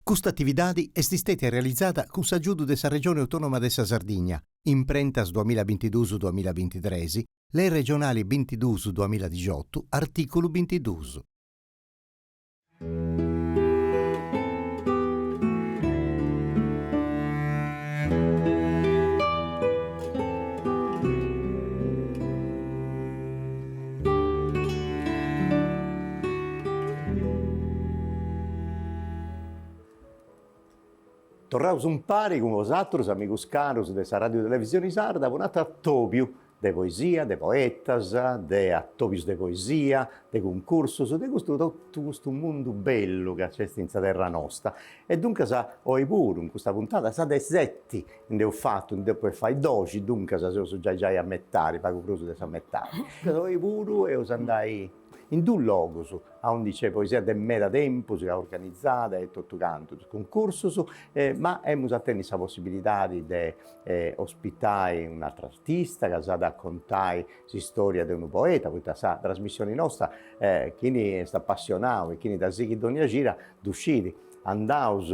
Custa atividadi est stètia realizada cun s'agiudu de sa Regioni Autònoma de sa Sardigna, Imprentas duamilla bintiduus duamilla bintitres, Lei regionali bintiduus duamilla dixiotu, artìculu bintiduus. Torraus umpari cun bosatrus, amigus carus de sa Radiu Televisioni Sarda, po un'atru atobiu de poesia, de poetas, de atobius de poesia, de cuncursus, de custu totu custu mundu bellu ca nc'est in sa terra nosta. E duncas oi puru in custa puntada, sa de seti nd'eus fatu, ndi depeus fai doxi, duncas seus giai giai a metadi, pagu prus de sa metadi. Oi puru eus andai in dus logus aundi nc'est poesia de meda tempus ca organizada e totu cantu, dus cuncursus, ma emus a tenni sa possibilidadi de ospitai un'atra artista ca s'at a contai s'istoria de unu poeta, poita sa trasmissioni nosta, chini est apassionau e chini dda sighit dònnia cida ddu scit, andaus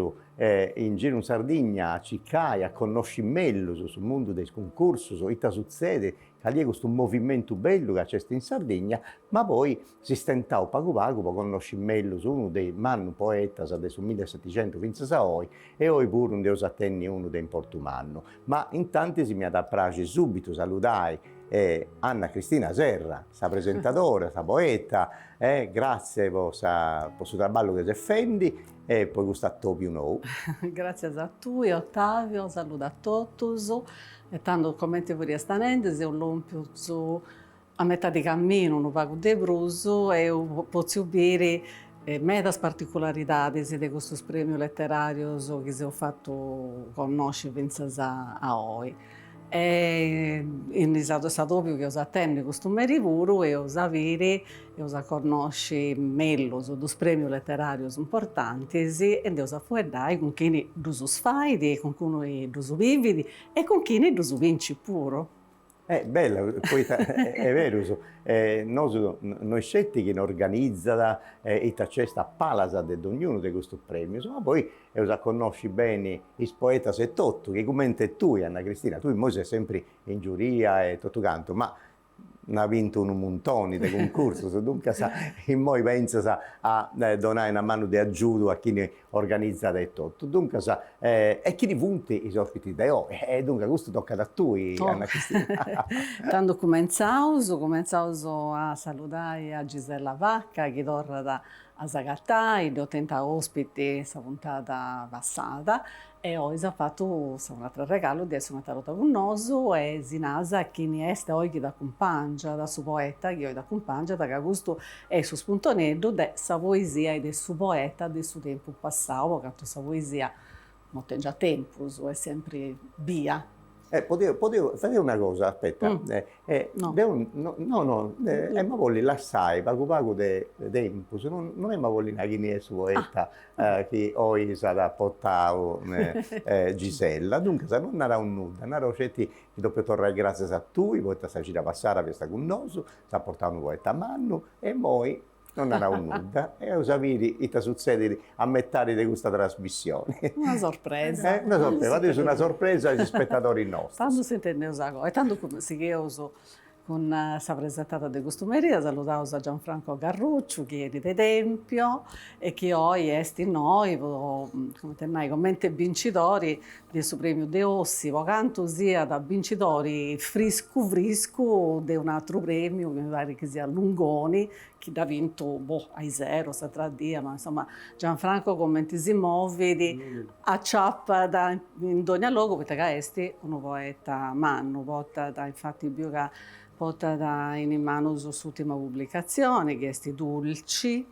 in giru in Sardigna a circai, a connosci mellus su mundu de is cuncursus, ita sutzedit, cali est custu movimentu bellu ca nc'est in Sardigna, ma poi si stentaus pagu pagu po connosci mellus unu de is mannus poetas de su millisetixentus fintzas a oi, e oi puru nd'eus a tenni unu de importu mannu. Ma intantis m'iat a praxi subitu saludai Anna Cristina Serra, sa presentadora, sa poeta, gratzie po sa po su traballu chi ses fendi e po custu atobiu nou. Gratzias a tui Ottavio, saludu a totus. E tando comente furiast nendi seus lompius a metadi camminu unu pagu de prus e eus potziu biri medas particularidadis de custus premius leterarius chi s'eus fatu connosci fintzas a oi. E in s'atobiu chi eus a tenni custu merì puru eus a biri, eus a connosci mellus dus premius leterarius importantis e nd'eus a fueddai cun chini ddus fait, cun chini ddus bivit e cun chini ddus bincit puru. Eh bella, poita est berus, nosu no est sceti chini organizat ita nc'est a palas de dognunu de custus premius, ma poi eus a connosci beni is poetas etotu, chi cumenti tui Anna Cristina, tui immoi ses sempri in giuria e totu cantu, ma nd'as bintu unu muntoni de cuncursus, duncas immoi pentzas a donai una manu de agiudu a chini organizat e totu. Duncas, e chini funt is ospitis de oi? E duncas custu tocat a tui, Anna Cristina. Tando cumentzaus, cumentzaus a saludai a Gisella Vacca chi torrat a s'agatai, dd'eus tenta ospiti sa puntada passada e oi s'at fatu un'atru arregalu de essi un'atra 'orta cun nosu e si naras chini est oi chi t'acumpangiat, su poeta chi oi t'acumpangiat ca custu est su spuntoneddu de sa poesia e de su poeta de su tempus passau, po cantu sa poesia no tengiat tempus, est sempri bia. Eh, podeus, podeus, fadeus una cosa, aspetta, eh, no. Deu, no, no, no, eh, emu a bolli lassai pagu pagu de tempus, non, non emu a bolli nai chini est su poeta ah. eh, chi oi s'at portau eh, Gisella, duncas non naraus nudda, naraus sceti chi depiu torrai gràtzias a tui, poita sa cida passada fiasta cun nosu, s'at portau unu poeta mannu e immoi Non naraus nudda e eus a biri ita sutzedit a metadi de custa trasmissioni. Una sorpresa. Eh, una sorpresa, fadeus una sorpresa a is spetadoris nostus. Tandu s'intendeus agoa. E tandu sigheus cun sa presentada de custu merì, saludaus a Gianfranco Garrucciu chi 'enit de Tempio e chi oi est innoi po, cumenti nai, comente bincidori de su Premiu de Ossi, po cantu siat bincidori friscu friscu de un'atru premiu chi mi parit chi siat Lungoni, chi dd'at bintu, boh, aisero, s'atra dia, ma insoma Gianfranco cumenti si movit aciapat in dogna logu poita ca est unu poeta mannu, portat, infati biu ca portat in is manus s'urtima publicatzioni chi est Dulci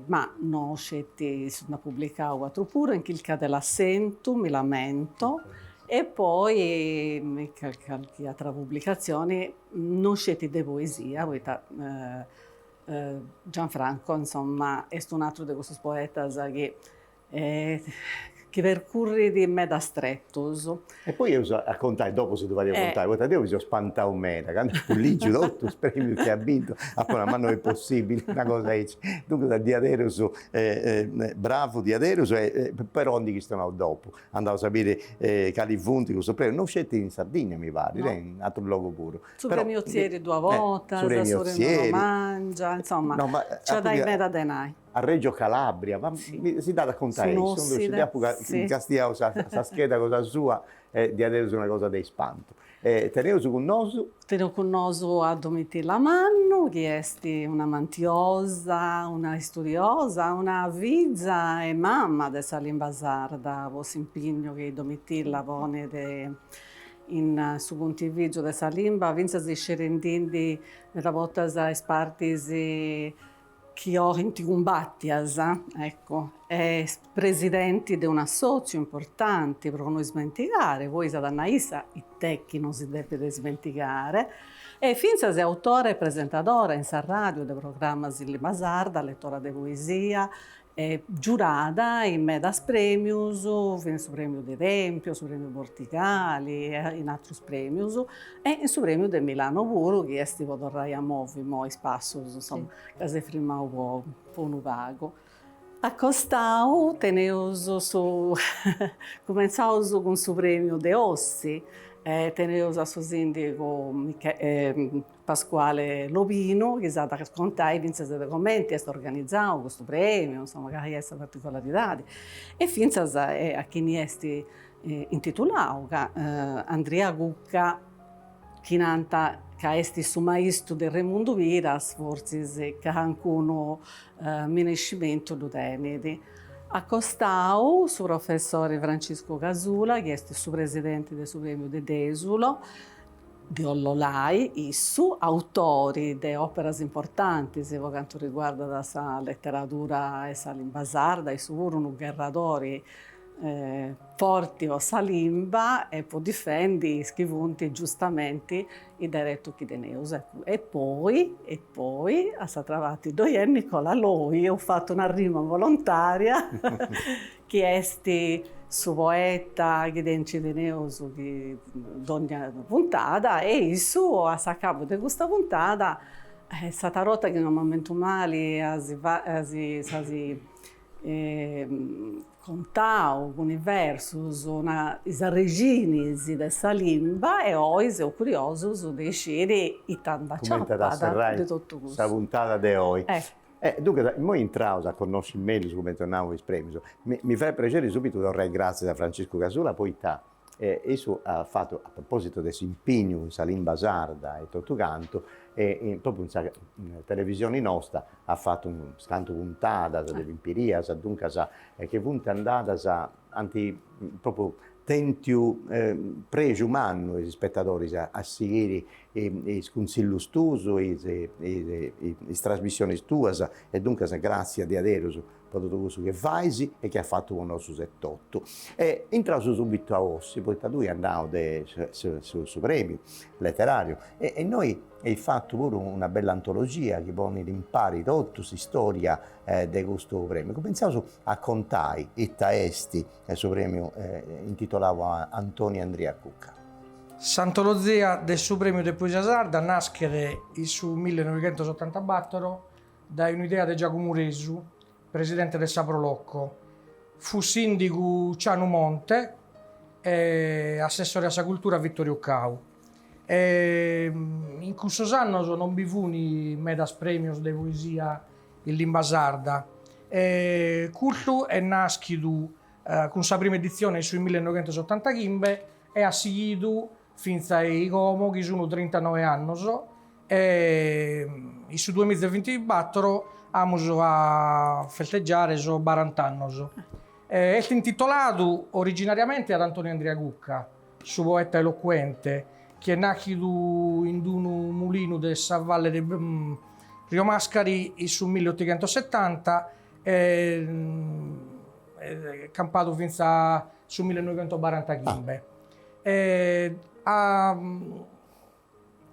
Ma no sceti issu, nd'at publicau atru puru, In chirca dell'assentu, Mi lamento, e poi calchi atra publicatzioni, non sceti de poesia, poita Gianfranco, insomma, est un'atru de cussus poetas chi. chi percurrit medas tretus. E poi eus a contai, dopu si ddu fadeus contai, poita deu mi seu spantau meda, candu apu ligiu totu is premius chi at bintu, apu nau, ma no est possibili una cosa aici. Duncas diaderus bravu diaderus e però ndi chistionaus dopu, andaus a biri cali funt custus premius, non sceti in Sardigna mi parit, in aterus logus puru. Su premiu Ozieri duas bortas, su premiu Romangia, insoma, nci at ai meda de nai. A Reggio Calabria, ma si dd'at a contai issu, deu apu castiau sa scheda cosa sua e diaderus una cosa de ispantu. Teneus cun nosu. Teneus cun nosu a Domitilla Mannu, chi est una amantiosa, una istudiosa, una fiza e mama de sa limba sarda, po s'impignu chi Domitilla ponet in su contivìgiu de sa limba, fintzas iscerendindi meda bortas is partis chi 'olint cumbàtias, ecco, est presidenti de un'assòtziu importanti pro no ismentigare, poi s'at a nai issa it'est chi non si depet ismentigare, e fintzas est autora e presentadora in sa ràdiu de programmas in limba sarda, letora de poesia e giurada in medas prèmius, in su prèmiu de Tèmpio, su prèmiu Bortigali e in atrus prèmius e in su prèmiu de Milano puru chi est po torrai a movi imoi is passus, insoma, ca s'est frimau po po unu pagu. A costau teneus su cumentzaus cun su prèmiu de Ossi, e teneus a su sìndigu Pasquale Lobinu chi s'at a contai fintzas de comenti est organizau custu prèmiu, insoma, cali est sa particularidadi e fintzas a chini est intitulau, ca Andria Cucca chi nant ca est su maistu de Remundu Piras fortzis calincunu minescimentu ddu tenit. A costau su professori Franciscu Casula chi est su presidenti de su prèmiu de Desulo, de Ollolai, issu, autori de òperas importantis po cantu riguardat sa leteradura e sa limba sarda, issu puru unu gherradori forti po sa limba e po difendi is chi funt giustamenti is deretus chi teneus. E poi, e poi a s'atra parti ddoi est Nicola Loi, eus fatu una rima volontària chi est su poeta chi nci teneus chi dònnia puntada e issu a s'acabu de custa puntada s'atra 'orta chi no m'ammentu mali as contau cun is versus is arrexinis de sa limba e oi seus curiosus de isciri ita nd'aciapat de totu custu. Sa puntada de oi. E duncas, immoi intraus a connosci mellus, cumenti eus nau, is premius. Mi fait prexeri subitu torrai gratzias a Franciscu Casula poita issu at fatu, a propositu de s'impignu cun sa limba sarda e totu cantu, e propriu in sa televisioni nosta at fatu unas cantu puntadas de pimpirias, duncas chi funt andadas, ant propriu tentu prexu mannu is ispetadoris a sighiri is cunsillus tuus, is trasmissionis tuas e duncas gràtzias diaderus po totu cussu chi fais e chi as fatu po nosus etotu. E intraus subitu a Ossi, poita tui as nau de su premiu leterariu e innoi eis fatu puru una bella antologia chi ponit impari totu s'istoria de custu premiu. Cumentzaus a contai ita est su premiu intitolau a Antoni Andria Cucca. S'antolozia de su Prèmiu de Poesia Sarda naschet in su millenoighentosotantabatoro dae un'idea de Giacumu Resu, presidente de sa Pro Loco. Fut sìndigu Cianu Monte e assessore a sa cultura Vittoriu Cau. E in cussos annos non bi fun medas prèmios de poesia in limba sarda e custu est nàschidu cun sa prima editzione in su millenoighentosotantaghimbe e at sighidu fintzas a como chi sun trintanoe annos e in su duemiza e bintibattoro amus a festeggiare sos barant'annos. Est intitoladu originariamente ad Antoni Andria Cucca, su poeta eloquente chi est nàschidu in unu mulinu de sa valle de Rio Mascari in su milliotighentosetanta e est campadu fintzas a su millenoighentobarantachimbe e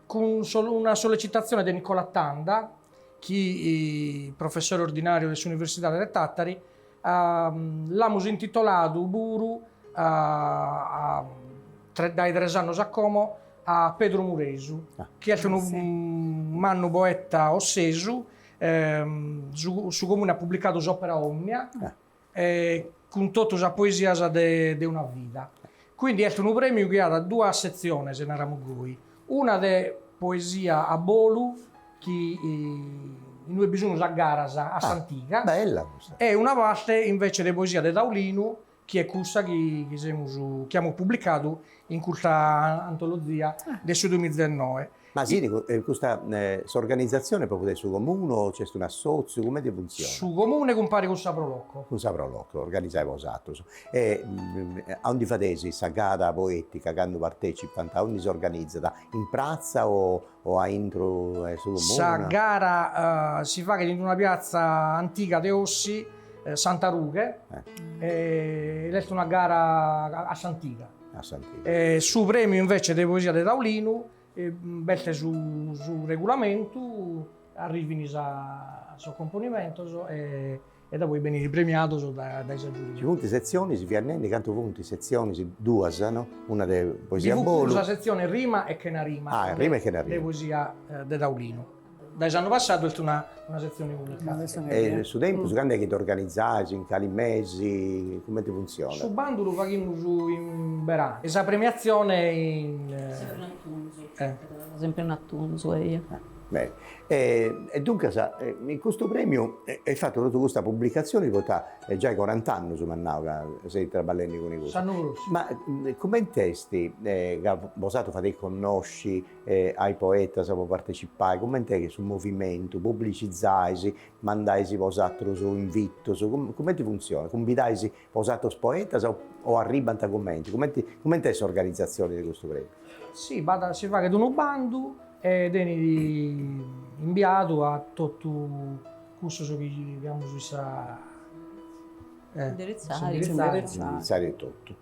cun una sollecitazione de Nicola Tanda, chi professore ordinariu de s'Universidade de Tàtari. L'amus intitoladu puru a dae tres annos a como a Pedru Muresu, chi est unu mannu poeta ossesu, su Comune at publicadu s'opera omnia cun totu sas poesias de una vida. Quindi est unu premiu chi at duas setziones, naramus goi, una de poesia a bolu chi inue bi sun sas garas a s'antiga, bella custa, e una parte invece de poesia de taulinu chi est cussa chi chi semus chi amus publicadu in custa antolozia de su duemiza e noe. Ma si custa s'organizatzione est propriu de su comunu o nc'est un'assotziu, cumenti funtzionat? Su comune cumpari cun sa Pro Loco. Cun sa Pro Loco, organizai bosatrus. E aundi fadeis sa gara poetica, candu partecipant, aundi s'organizat? In pratza o o a intru 'e su comunu? Sa gara si faghet in una piatza antiga de Ossi, Santa Rughe, e est una gara a s'antiga. A s'antiga. Su premiu invece de poesia de taulinu b'est su su regulamentu, arrivin sos componimentos e E dapoi benint premiados dae sa giuria. Ci funt setzionis, fia nendi cantu funt setzionis, duas no? Una de poesia a bolu. Bi fut puru sa setzione rima e chena rima. Ah, rima e chena rima. De poesia de taulinu. Dae s'annu passadu est una setzione unica. E su tempus candu est chi dd'organizais, in cali mesi, cumenti funtzionat? Su bandu lu faghimus in beranu e sa premiatzione in. Sempre in atunzu. Sempre in atunzu, eia. Beni. E duncas in custu premiu eis fatu totu custa publicatzioni poita est giai corant'annus m'at nau ca seis traballendi cun custu. S'annu prossimu. Ma cumenti est ca bosatrus fadeis connosci a is poetas po partecipai, cumenti est su movimentu, publicizais, mandais bosatrus invitus, cumenti funtzionat, cumbidais bosatrus poetas o arribant cumenti, cumenti cumenti est s'organizatzioni de custu premiu? Si, b'at, si faghet unu bandu E benit imbiadu a totu cussos chi amus in sa Indiritzàriu. Indiritzàriu etotu.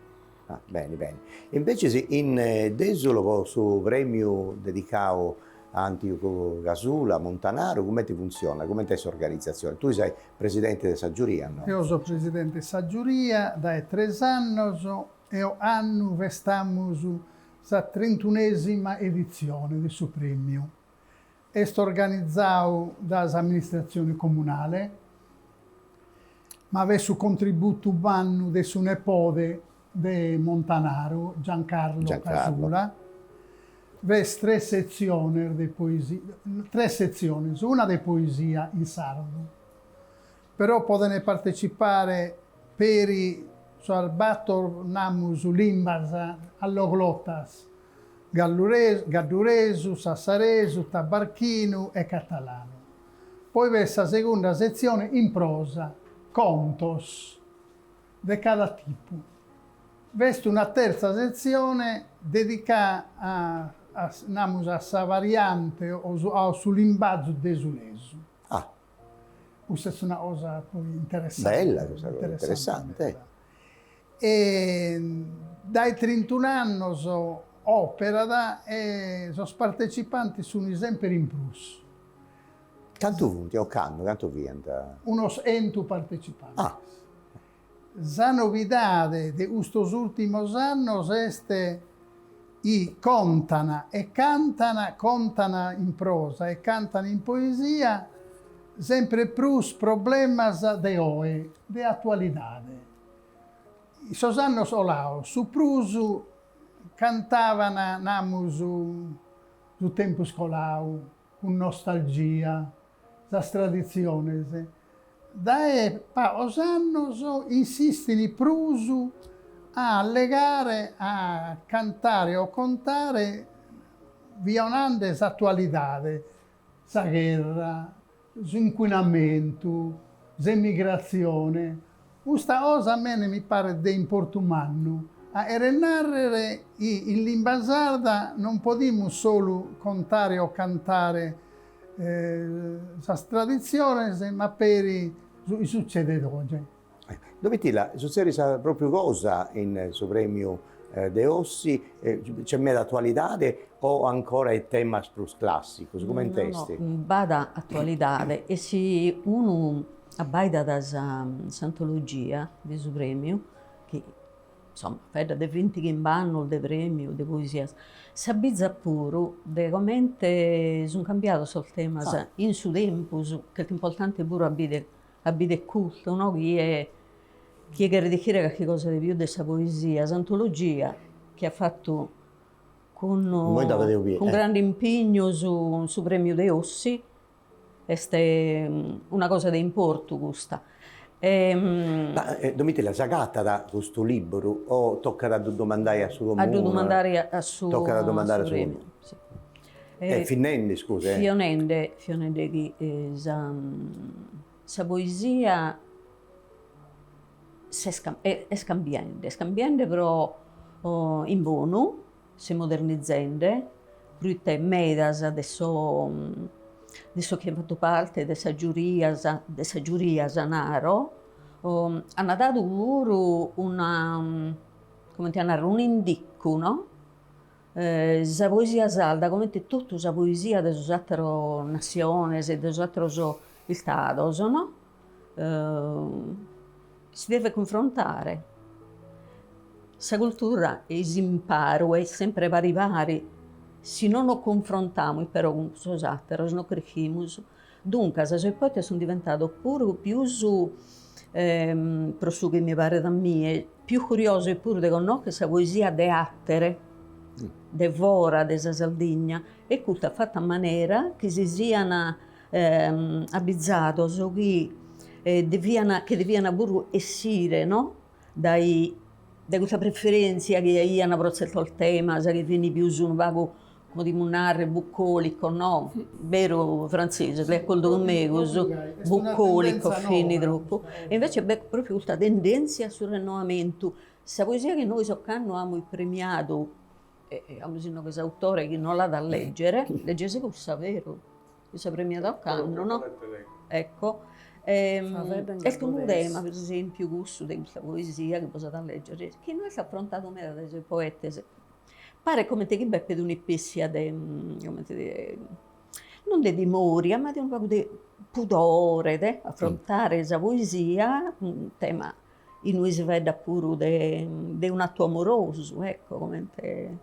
Ah, beni, beni. Imbecis in Desulo po su premiu dedicau a Antiogu Casula, Montanaru, cumenti funtzionat, cumenti est s'organizatzioni? Tui ses presidenti de sa giuria, no? Eo so presidente de sa giuria dae tres annos e ocannu festamus sa trintunesima editzione de su prèmiu. Est organizadu dae s'amministratzione comunale, ma b'est su contributu mannu de su nepode de Montanaru, Giancarlo Casula. B'est tres setziones de poesia, tres setziones, una de poesia in sardu, Però podent partecipare peri sas bator namus limbas alloglotas, gadduresu, sassaresu, tabarchinu e catalanu. Poi b'est sa segunda setzione in prosa, contos de cada tipu. B'est una tertza setzione dedicada a namus a sa variante o a su limbazu desulesu. Ah. Custa est una cosa poi interessante. Bella custa cosa, interessante. E dae trintun'annos operat e sos partecipantes sunt semper in prus. Cantu funt ocannu, cantu fiant? Unos chentu partecipantes. Ah. Sa novidade de custos ùrtimos annos est chi contan e cantan, contan in prosa e cantan in poesia, sempre prus problemas de oe, de atualidade. In sos annos colados su prus cantaban, namus, su tempus coladu, cun nostalgia, sas traditziones, dae pagos annos insistin prus a allegare, a cantare o contare vionande s'atualidade, sa gherra, s'incuinamentu, s'emigratzione. Custa cosa a mene mi paret de importu mannu, a cheret nàrrere chi in limba sarda non podimus solu contare o cantare sas traditziones ma peri su chi sutzedet oe. Domitilla, sutzedit sa pròpriu cosa in su prèmiu de Ossi, nc'est meda atualidade o ancora is temas prus clàssicos, comente est? No, no, b'at atualidade e si unu. abbaidat s'antologia de su prèmiu, chi insoma faeddat de bintighimbe annos de prèmiu de poesias, s'abbizat puru de comente sunt cambiados sos temas in su tempus, ch'est importante puru a bider a bider custu no, chie chie cheret ischire carchi cosa de pius de sa poesia, s'antologia chi at fatu cun cun grande impignu su su premiu de Ossi est una cosa de importu custa. Ma Domitilla s'agatat custu liburu o tocat a ddu domandai a su comunu? A ddu domandare a su Tocat a domandare a su comunu. E finendi, scusa. Fio nende, fio nende chi sa sa poesia s'est est cambiende, est cambiende pro in bonu, s'est modernizende, proite medas de sos de sos chi ant fatu parte de sas giurias, de sas giurias naro, ant dadu puru una, comente a narrer, un'indicu no Sa poesia sarda, comente totu sa poesia de sos àteros nassiones e de sos àteros istados, no, si devet cunfrontare. Sa cultura e s'imparu est sempre pari pari, si non nos cunfrontamus però cun sos àteros non creschimus. Duncas sos poetas sunt diventados puru pius, pro su chi mi paret a mie, pius curiosos puru de connoscher sa poesia de àtere, de fora de sa Sardigna, e custu at fatu a manera chi si sian abbizados chi devian chi devian puru essire no dae dae custa preferentzia chi aian pro tzertos temas chi fin pius unu pagu podimus narrer bucolicos no, beru Frantziscu, ses de acordu cun megus, bucolicos fin tropu, e invece b'est propriu custa tendenzia a su rennoamentu, sa poesia chi nois ocannu amus premiadu, e amus inoghe s'autore chi no l'at a leggere, legges cussa beru, cussa premiada ocannu no, ecco, est unu tema per esempiu cussu de custa poesia chi bos at a leggere, chi no est afrontadu meda dae sos poetes Paret comente chi b'epet un'ispèssia de, comente de, non de timòria, ma de unu pagu de pudore de afrontare sa poesia, unu tema in ue si faeddat puru de de un'atu amorosu, ecco, comente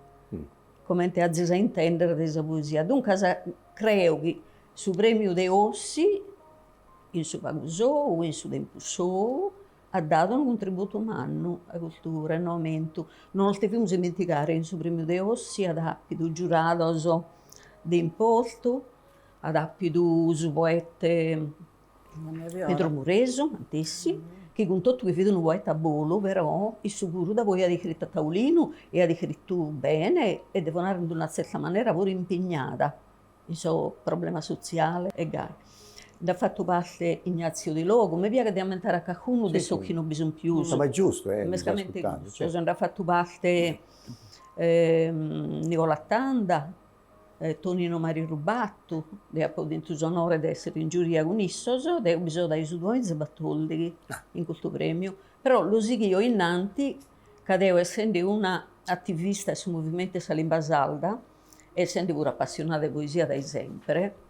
comente azis a intender de sa poesia. Duncas creo chi su premiu de Ossi, in su pagu sou, in su tempus sou, At dadu unu cuntributu mannu a custu rennoamentu. Non nos devimus ismentigare chi in su Prèmiu de Ossi at àpidu giurados de importu, at àpidu su poete Pedru Muresu, matessi, chi cun totu chi fit unu poeta a bolu, però issu puru daboi at iscritu a taulinu e at iscritu bene e devo narrer in una tzerta manera puru impignada in sos problemas sotziales e gai. Nd'at fatu parte Ignazio Delogu, mi piaghet de ammentare a cacunu de sos chi non bi sunt pius. No, ma est giustu, eh, Mescamente cussos, nd'at fatu parte Nigola Tanda, Tonino Mario Rubattu, deo apo tentu s'onore de essere in giuria cun issos, deo bi so dae su duamiza e batòrdighi in custu premiu, però lu sighio innanti ca deo essende una ativista 'e su movimentu 'e sa limba sarda, Essende puru apassionada de poesia dae sempre,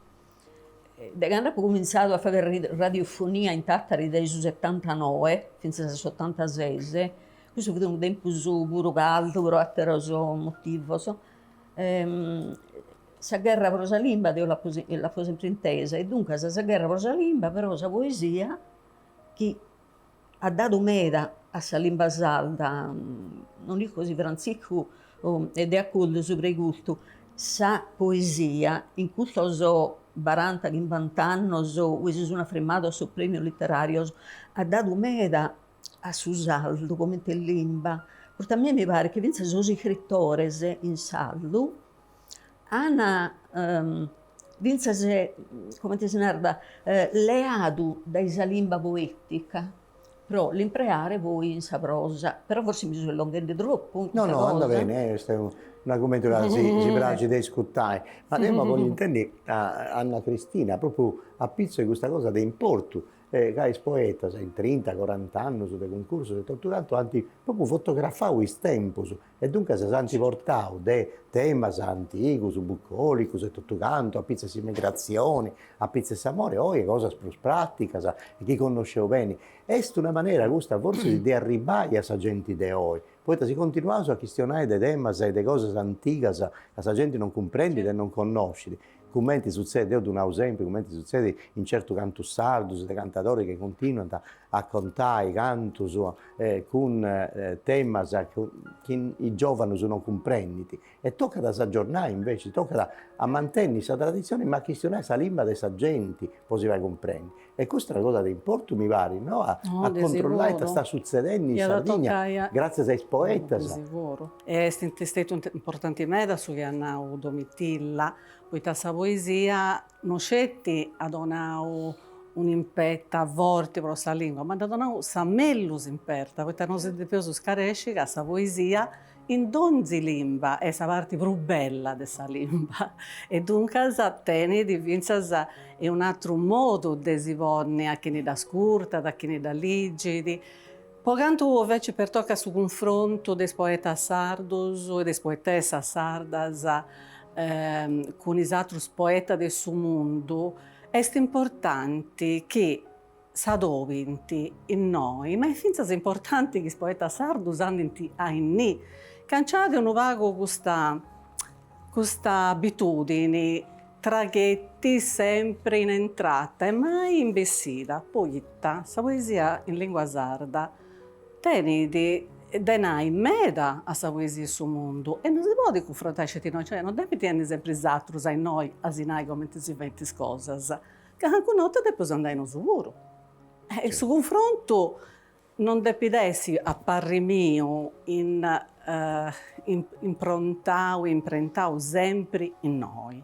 de cando apo cumintzadu a fagher radiofonia in Tàtari dae su setantanoe fintzas a s'otantases, cussu fit unu tempus puru caldu pro àteros motivos, sa gherra pro sa limba deo l'apo l'apo sempre intesa e duncas sa gherra pro sa limba però sa poesia chi At dadu meda a sa limba sarda, non isco si Frantziscu est de acordu subra 'e custu, sa poesia in custos baranta chimbant'annos ue si sun afrimados sos premios literarios at dadu meda a su sardu comente limba, poita a mie mi paret chi fintzas sos iscritores in sardu an fintzas, comente si narat, leadu dae sa limba poetica pro l'impreare poi in sa prosa, però forsis mi so illonghende tropu in custa cosa. No, no, andat bene, est un'argumentu ca si si praxit de iscutai. Ma deu bollu intendi a Anna Cristina propriu apitzu 'e custa cosa de importu. Ca is poetas in trinta, corant'annus de cuncursus e totu cantu ant propriu fotografau is tempus e duncas s'ant portau de temas antigus, bucolicus e totu cantu, a pitzu 'e s'immigratzioni, a pitzu 'e s'amore, oi cosas prus praticas e chi connosceus beni. Est una manera custa fortzis de arribbai a sa genti de oi, poita si continuaus a chistionai de temas e de cosas antigas ca sa genti non cumprendit e non connoscit, Cumenti sutzedit, deu ddu nau sempri, cumenti sutzedit in certus cantus sardus de cantadoris chi continuant a contai cantus cun temas chi is giovanus non cumprendint. E tocat a s'agiornai inveci, tocat a mantenni sa traditzioni ma a chistionai sa limba de sa genti po si fai cumprendi. E custa est una cosa de importu mi parit, no? A controllai ita stat sutzedendi in Sardigna gràtzias a is poetas. De siguru. E est stetiu importanti meda su chi at nau Domitilla, poita sa poesia non sceti at donau un'impeta forti pro sa lingua, ma nd'at donau sa mellus imperta, poita non si depeus scaresci ca sa poesia In donzi limba est sa parti prus bella de sa limba e duncas tenit fintzas un'atru modu de si ponni a chini dd'ascurtat, a chini dda ligit. Po cantu invece pertocat su cunfrontu de is poetas sardus e de is poetessas sardas cun is atrus poetas de su mundu, est importanti chi s'adobint innoi, ma est fintzas importanti chi is poetas sardus andint a innì, ca nc'at unu pagu custa custa abitudini traghetti sempri in entrata e mai in bessida, poita sa poesia in lingua sarda tenit de nai meda a sa poesia 'e su mundu e non si podit cunfrontai sceti innoi, cioè non depint 'enni sempri is atrus a innoi a si nai cumenti si faint is cosas Ca cancuna 'orta depeus andai nosu puru. E su cunfrontu non depit essi, a parri miu, in improntau, imprentau sempri innoi,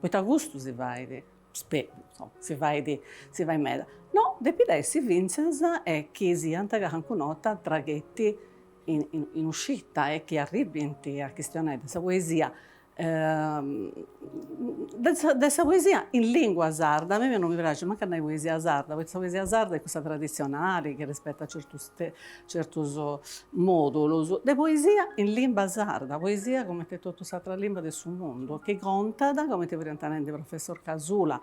poita custu si fait, insoma, si fait, si fait meda. No, depit essi fintzas e chi siant cancuna 'orta traghetti in in uscita e chi arribint a chistionai de sa poesia De sa de sa poesia in lingua sarda, a mei non mi praxit mancu a nai poesia sarda, poita sa poesia sarda est cussa traditzionali chi rispetat certus certus modulus, de poesia in limba sarda, poesia cumenti totu s'atra limba de su mundu, chi contat, cumenti furiant nendi professor Casula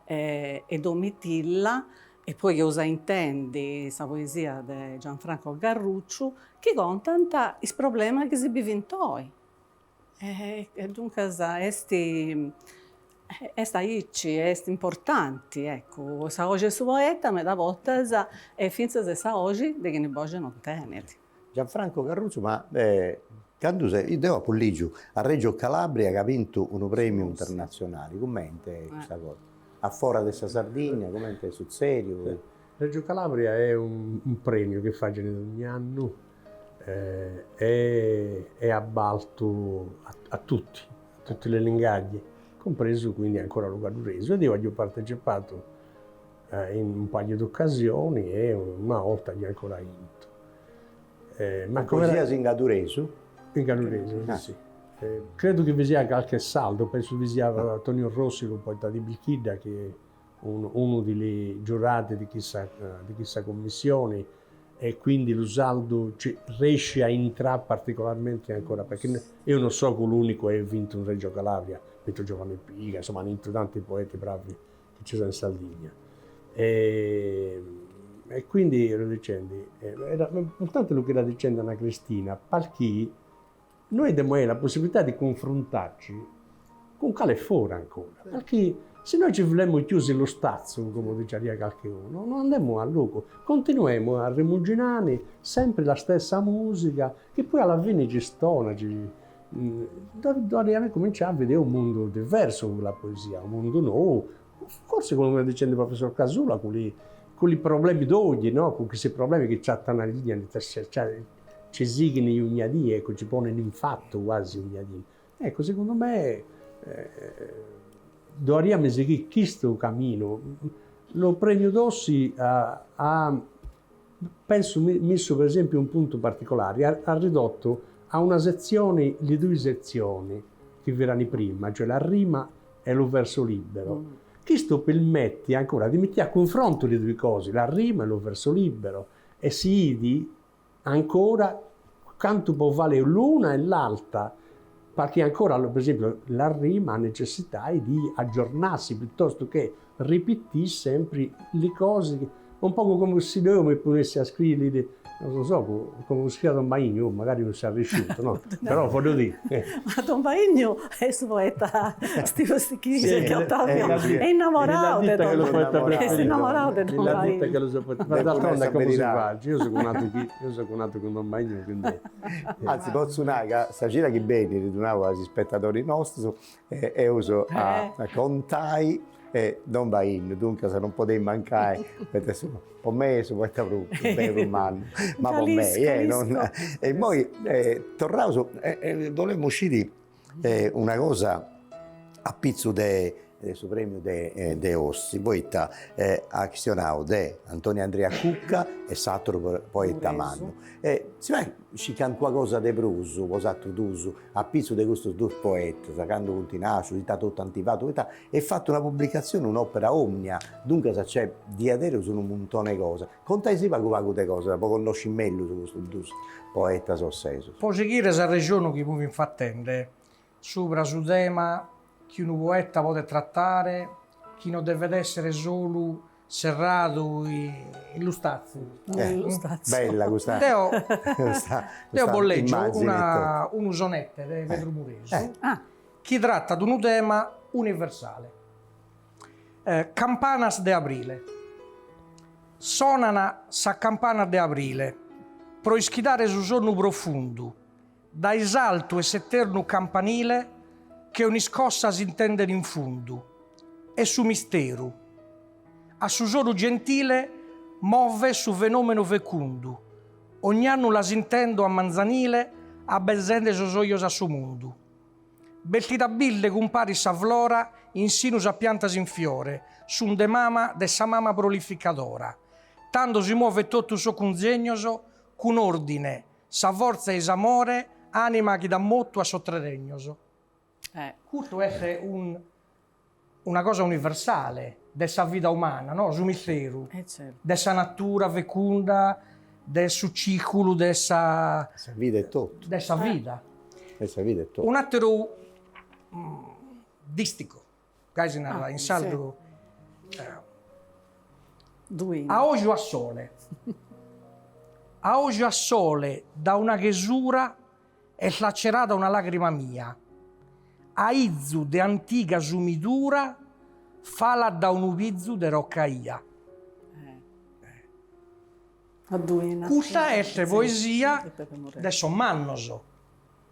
e Domitilla, e poi eus a intendi sa poesia de Gianfranco Garrucciu, chi contant is problemas chi si bivint oi E duncas est est aici, est importanti, eccu, sa 'oxi 'e su poeta meda bortas est fintzas sa 'oxi de chini boxi non tenit. Gianfranco Garrucciu, ma candu ses, deu apu ligiu a Reggio Calabria ca at bintu unu premiu internatzionali, cumenti est custa cosa? A fora de sa Sardigna, cumenti est sutzediu? Reggio Calabria est unu premiu chi faghent ogni annu e è abaltu a tutti, a tutti li lingaggi, compresu quindi ancora lu gadduresu, ed eo aggio partecipatu in un paio di occasioni e una 'olta aggio ancora 'intu. Ma poesias in gadduresu? In gadduresu, si. Credo chi vi sia calche sardu, penso vi sia Antonio Rossi, lu poeta di Belchidda, chi unu di li giurati di chissa di chissa commissioni e quindi lu sardu ci resci a intrà particolarmente ancora, perché eo non sogo l'unicu a aer vintu in Reggio Calabria, vintu Giovanni Piga, insomma an 'intu tanti poeti bravi chi ci sono in Sardigna. E e quindi ero dicendi, era importante lu chi era dicendi Anna Cristina, perché Noi demu aer la possibilità di cunfruntarci cun cale fora ancora, perché si noi ci volemu chiusi in lu stazzu, como diciaria calchi unu, no andemu a logu, continuemu a rimuginare sempre la stessa musica, chi poi alla fine ci stona, ci dovriamo cominciare a vedere un mundu diversu cun la poesia, un mundu nou, forsi come era dicende il professor Casula, cun li cun li problemi d'oggi, no, cun cussi problemi chi c'attanaglia Ci sighin ogna die, ecco, ci ponen in fatu quasi ogna die. Ecco, segundu me doriamus sighire chistu caminu. Lu premiu Dossi at penso missu per esempiu un puntu particolari, at ridottu a una setzioni li dui setzioni chi f'erani prima, cioè la rima e lu verso libero. Chistu permetti ancora di metti a cunfrontu li dui cosi, la rima e lu versu libero, e si 'idi ancora cantu po valere l'una e l'altra, perché ancora, per esempio, la rima ha necessità di aggiornarsi piuttosto che ripitì sempri li cosi, un pocu comu si deu mi ponessi a scriri, non lo so, comu scriiat Don Baignu, magari non sia riusciuto, no? Però voglio dire. Ma Don Baignu est su poeta chi chi Ottavio è innamorau de Don Baignu, est innamorau de Don Baignu. Ma d'altronde comu si faci, io so natu chi, io so natu cun Don Baignu, quindi. Anzi potzu nai ca sa cida chi benit, ddu nau a is ispetadoris nostus, eus a contai e Don Baignu, duncas non podeit mancai, poita su po mei est su poeta prus bellu mannu, ma po mei eh non e immoi torraus e bolemu sciri una cosa a pitzu de de su premiu de de Ossi, poita at chistionau de Antoni Andria Cucca e s'aturu poeta mannu e si fait sciri calincuna cosa de prus po s'aturu dus a pitzu de custus dus poetas, candu funt nascius, ita totu ant fatu, poita est fatu una pubblicazioni, un'opera omnia, duncas nc'est diaderus unu muntoni 'e cosa. Contaisì pagu pagu de cosas po connosci mellus custus dus poetas ossesus. Po sighire s'arrexonu chi fumint fatende subra su tema chi unu poeta podet trattare chi no devet essere solu serradu in lustatzu. Bella custa. Deo deo bos lègio una unu sonete de Pedru Muresu chi tratat unu tema universale. Campanas de abrile. Sonan sas campanas de abrile pro ischidare su sonnu profundu Dae s'altu 'e s'eternu campanile che un'iscossa s'intendet in fundu e su misteru a su sonu gentile movet su fenomenu fecundu ogn'annu las intendo a manzanile abbelzende sos ojos a su mundu. Bestida birde cumparit sa flora in sinu sas piantas in fiore sun de mama de sa mama prolificadora tando si movet totu sos cunzegnos cun ordine Sa fortza 'e s'amore, anima chi dat motu a sos tres regnos. Custu est un una cosa universale de sa vida umana, no, su misteru de sa natura fecunda, de su ciculu de sa Sa vida etotu. De sa vida. De sa vida etotu. Un'ateru distico, gai si narat in sardu, A oju a sole. A oju a sole da una chesura est lacerada una lagrima mia. Aizu de antiga sumidura falat da unu pizu de rocca 'ia. Custa est poesia de sos mannos.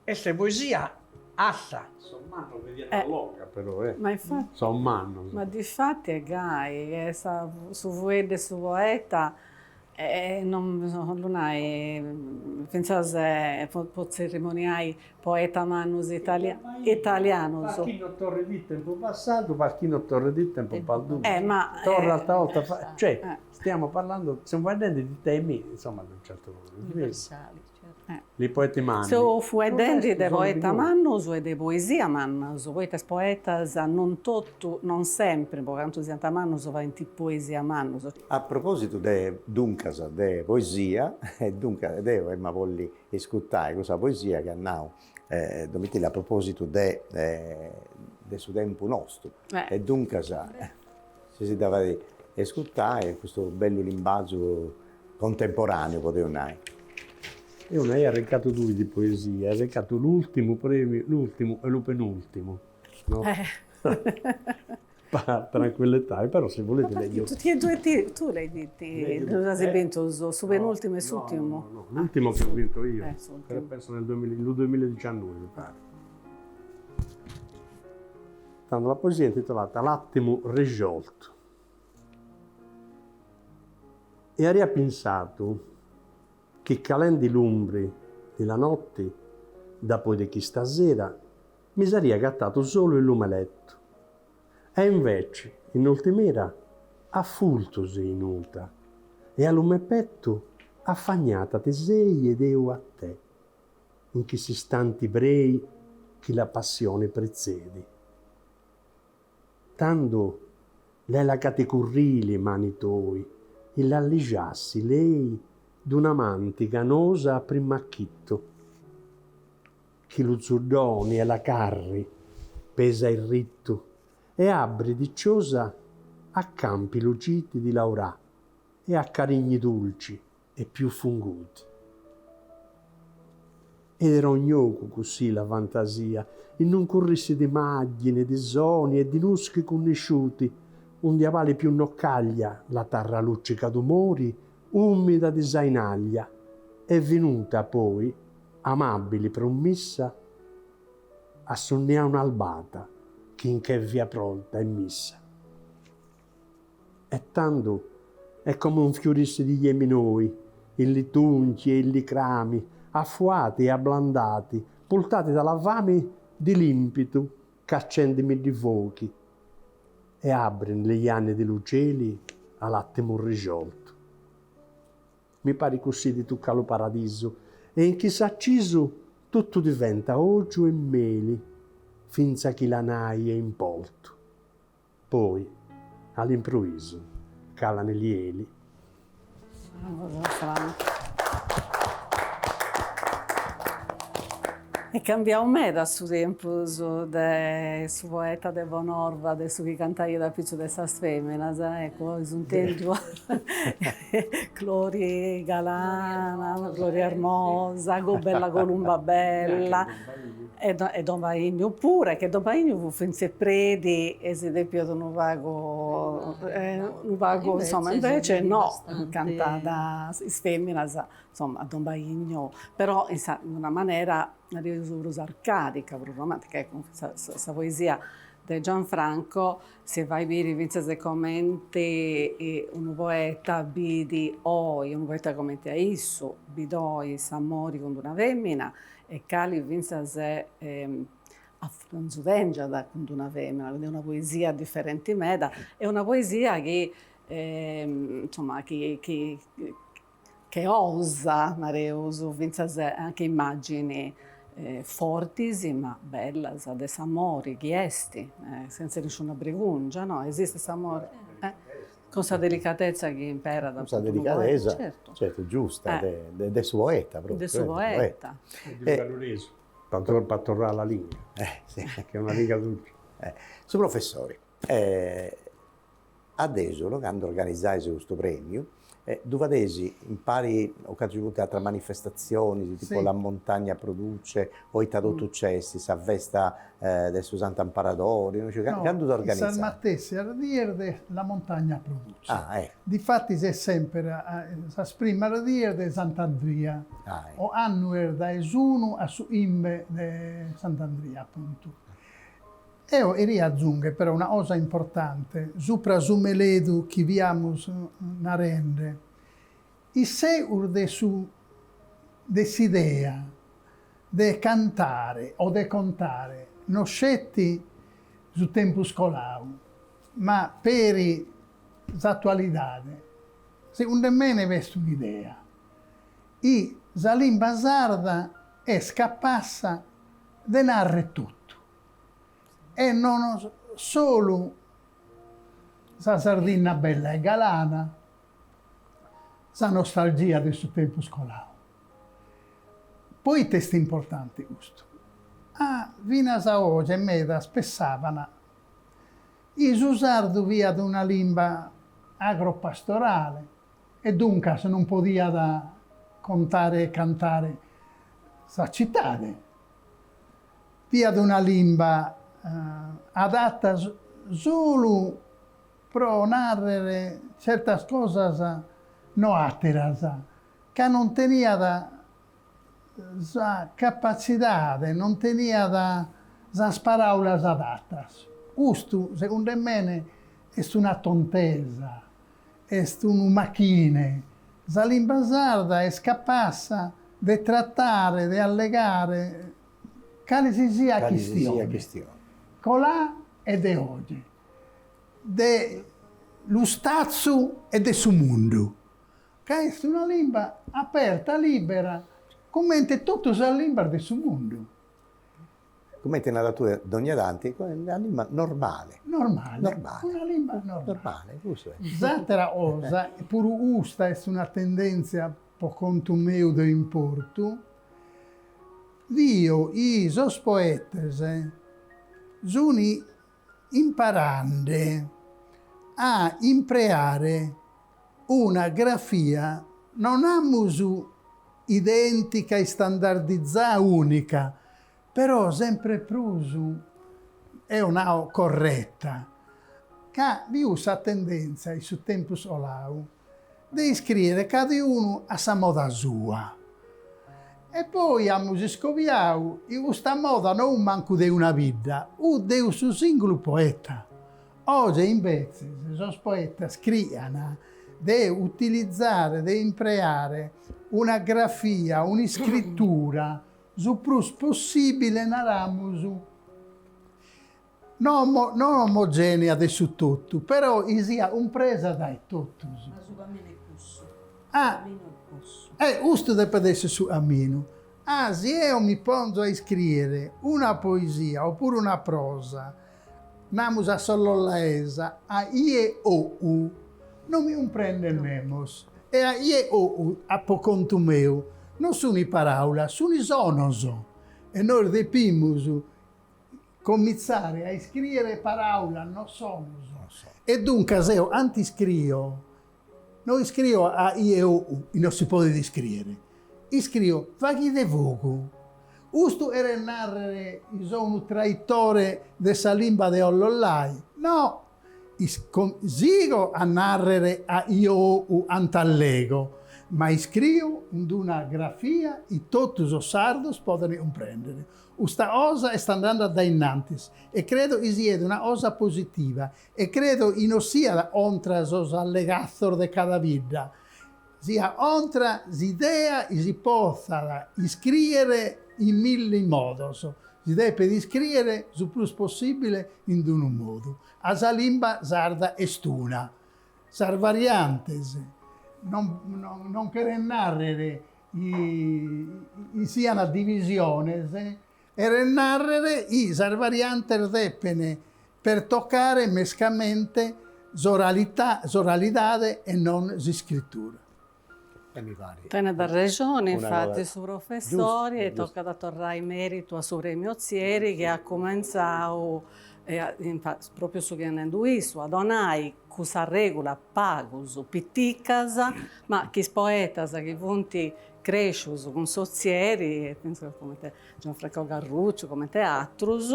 Est poesia assa. Sos mannos vediant longa però eh. Ma infatti. Sos mannos. Ma difatti est gai, che sa su fueddu 'e su poeta non 'ollu nai, fintzas po tzerimoniai poeta mannus italianus. Pa chi no torrit il tempo passatu, pa chi no torrit il tempo perdutu. Eh ma. Torra altra 'olta, cioè stiamo parlando, semus faeddende di temi, insomma, de unu certu livellu. Universali. Li poeti manni. Seus fueddendi de poeta mannus e de poesia mannus, poita is poetas non totu, non sempri, po cantu siant mannus, faint poesia mannus. A propositu de, duncas, de poesia, e duncas deu emu a bolli iscutai cussa poesia chi at nau Domitilla a propositu de de su tempus nostu e duncas si si dda fait iscutai custu bellu limbazu Contemporaneu podeus nai. Eo no aia arrencatu tui di poesia, aia arrencatu l'ultimu premiu, l'ultimu e lu penultimu, no? Pa tranquillità, però si volete leggo. Tutti e due ti, tu l'hai diti, ddus as bintus, su penultimu e s'ultimu. No, no, l'ultimo che ho vinto io, però penso nel lu duemiladiciannoi mi pare. Tando la poesia è intitolata L'attimu riscioltu. E aria pinsatu chi calendi l'umbri di la notti, dapoi de chista sera, mi saria agattatu solu in lu me lettu. E inveci, in ultimera, affultu sei 'enuta e a lu me pettu affagnata ti sei ed eu a te, in chiss'istanti brei chi la passioni prezzedi. Tando. Lela ca ti currì li mani toi, e l'allisciassi lei d'un'amanti canosa a prim'acchittu, chi lu zuddoni e la carri pesa irrittu e abri diciosa a campi luciti di laurà e a carigni dulci e più funguti. Ed era un gnocu cussì la fantasia, in un currissi di màgini, di soni e di nuschi cunnisciuti, undi avali più no caglia la tarra luccica d'umori, umida di sainaglia, e vinuta poi, amabili prummissa, a sunnià un'albata chi nche fia pronta e missa. E tandu è come un fiurissi di iemi noi, in li tunchi e in li crami, affuati e abblandati, purtati da la fami di l'impitu c'accendi middi fochi e abrin li janni di lu celi a l'attimu riscioltu. Mi pari cussì di tuccà lu paradisu e in chiss'accisu tuttu diventa ogiu e meli finza chi la nai è in portu. Poi, all'impruisu, calane li 'eli. Est cambiau meda su tempus de su poeta de Bonorva, de su chi cantaiat a pitzu de sas feminas, ecco, oi s'intendiu Clori galana, Clori ermosa, bella columba bella E e Don Baignu pure, che Don Baignu fut finz'e predi e si depiat unu pagu unu pagu insoma, invece no, cantat is feminas, insoma, Don Baignu, però in sa in una manera nareus prus arcadica, prus romantica, ecco, sa sa poesia de Gianfranco si fait biri finzas e comenti unu poeta bidi oi, unu poeta comenti a issu, bit oi s'amori cun d'una femina e cali fintzas afronzu tengiat cun d'una femina, quindi una poesia diferenti meda e una poesia chi insoma chi chi che osa, nareus, fintzas anche immagini fortis ma bellas de s'amori chi est, senza nisciuna bregungia, no, esiste s'amori Cun sa delicatezza chi imperat. Cun sa delicadesa, certu, giusta, de su poeta propriu. De su poeta. E de su galluresu, pa torrare alla lingua, che è una lingua dulce. Su professori, a Desulo, candu organizais custu premiu, Ddu fadeis impari o cantu ci funt ateras manifestatzionis, tipo La Montagna Produce o ita totu nc'est, sa festa de su Santu Amparadori, no sciu, candu dd'organizais? Sas matessi dies de La Montagna Produce. Ah, ecco. Difatis est semper sas primas dies de Sant'Andria, ocannu est dae s'unu a su chimbe de Sant'Andria, apuntu. Eo cheria azungher però una cosa importante supra su meledu chi fiamus narende, issegus de su de s'idea de cantare o de contare no sceti su tempus colau, ma peri s'atualidade, segundu mene b'est un'idea, chi sa limba sarda est capassa de narrer totu e non solu sa Sardinna bella e galana, sa nostalgia de su tempus colau. Poite est importante custu? Ah, finas a oje medas pessaban chi su sardu fiat una limba agropastorale e duncas non podiat contare e cantare sa citade. Fiat una limba adatta solu pro nàrrere tzertas cosas no àteras, ca non teniat sa capatzidade, non teniat sas paràulas adatas. Custu, segundu mene, est una tontesa, est unu machine. Sa limba sarda est capassa de tratare, de allegare cale si siat chistione, colà e de oje, de lustatzu e de su mundu, ca est una limba aperta, libera, comente totu sas limbas de su mundu. Cumenti naras tue dogna tanti, una limba normale. Normale. Normale. Una limba normale. Normale, cussu est. S'atera 'osa, puru custa est una tendèntzia po contu meu de importu, bio chi sos poetes sun imparande a impreare una grafia no namus idèntica, istandardizada, ùnica, però sempre prus, eo nao correta, ca bi fut sa tendèntzia in su tempus 'olau de iscrìere cadaunu a sa moda sua. E poi amus iscobiau chi custa moda no fut mancu de una bidda, fut de su sìngulu poeta. Oje imbetzes sos poetas crian de utilizare, de impreare una grafia, un'iscritura su prus possìbile, naramus, no no omogenea de su totu, però chi siat cumpresa dae totus. Ma su caminu est cussu. Ah, Su caminu est cussu. E custu depet esser su caminu. Ah, si eo mi ponzo a iscriere una poesia opuru una prosa, namus a s'ollollaesa, a ie o u, non mi cumprendet nemos. E a ie o u, po contu meu, non sunt paraulas, sunt sonos. E nois depimus comintzare a iscrìere paràulas, no sonos. E duncas eo cantu iscrio, no iscrio a i e o u, chi no si podet iscrìere, iscrio faghide fogu. Custu cheret nàrrere chi so unu traitore de sa limba de Ollollai? No! Sigo a nàrrere a i o u cantu allego, ma iscrio in una grafia chi totu sos sardos podent cumprèndere. Custa cosa est andende a dae innantis e credo chi siet una cosa positiva e credo chi no siat contra sos allegatzos de cada bidda, siat contra s'idea chi si potzat iscrìere in milli modos, si depet iscrìere su prus possìbile in unu modu, ca sa limba sarda est una. Sas variantes non non cherent nàrrere chi siant divisiones, cheret nàrrere chi sas variantes depent pertocare mescamente s'oralidade e non s'iscritura. E mi parit. Tenet arrexoni, infatis, su professori e tocat a torrai meritu a su Premiu Ozieri chi at cumentzau, propriu su chi at nendu issu, a donai cussas regulas pagus, piticas, ma chi is poetas chi funt crescius cun s'Ozieri, e fintzas comente Gianfranco Garrucciu, comente atrus,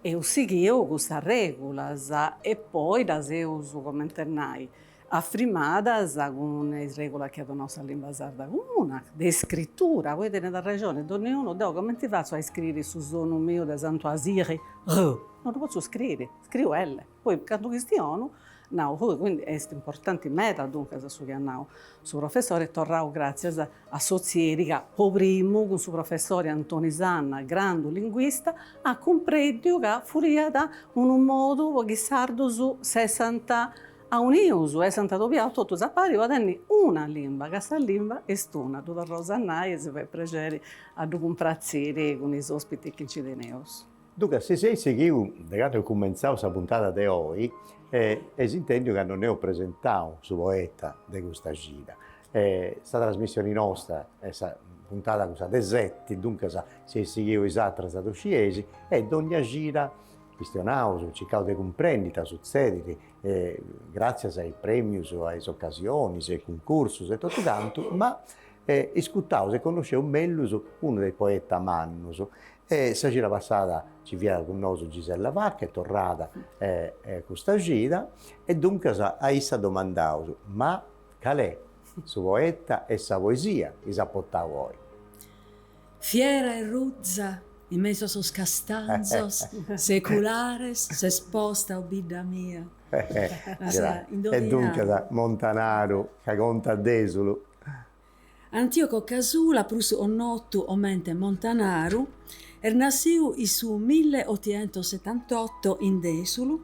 eus sighiu cussas regulas e poi ddas eus, comente nai, afrimadas cun is regulas chi at donau sa limba sarda comuna, de iscritura, poi tenet arrexoni donniunu, deu comenti fatzu a iscriri su sonu miu de Santu 'Asiri, r, no ddu potzu scriri, scriu elle, poi candu chistionu nau r, quindi est importanti meda duncas su chi at nau su professori e torraus gratzias a s'Ozieri ca po primu cun su professori Antoni Sanna, grandu linguista, at cumprèndiu ca furiat unu modu po chi is sardus s'essant aunius, essant adobiaus totus a pari po tenni una limba, ca sa limba est una, ddu torraus a nai e si fait prexeri a ddu cumpratziri cun is ospitis chi nci teneus. Duncas, si seis sighiu de candu eus cumentzau sa puntada de oi, eis intendiu ca non eus presentau su poeta de custa cida. Sa trasmissioni nosta est sa puntada cussa de seti, duncas si eis sighiu is atras ddu scieis, e dogna cida chistionaus, circaus de cumprendi ita sutzedit, gràtzias a is prèmius, a is ocasionis, a is cuncursus e totu cantu, ma iscutaus e connosceus mellus unu de is poetas mannus. E sa cida passada nci fiat cun nosu Gisella Vacca, est torrada custa cida, e duncas a issa domandaus, ma cal'est su poeta e sa poesia chi s'at portau oi? Fiera e ruza in mesu a sos castanzos seculares ses posta o bidda mia. E duncas Montanaru ca contat Dèsulu. Antioco Casula, prus connotu comente Montanaru, est nassiu in su milleottighentossettantotto in Dèsulu,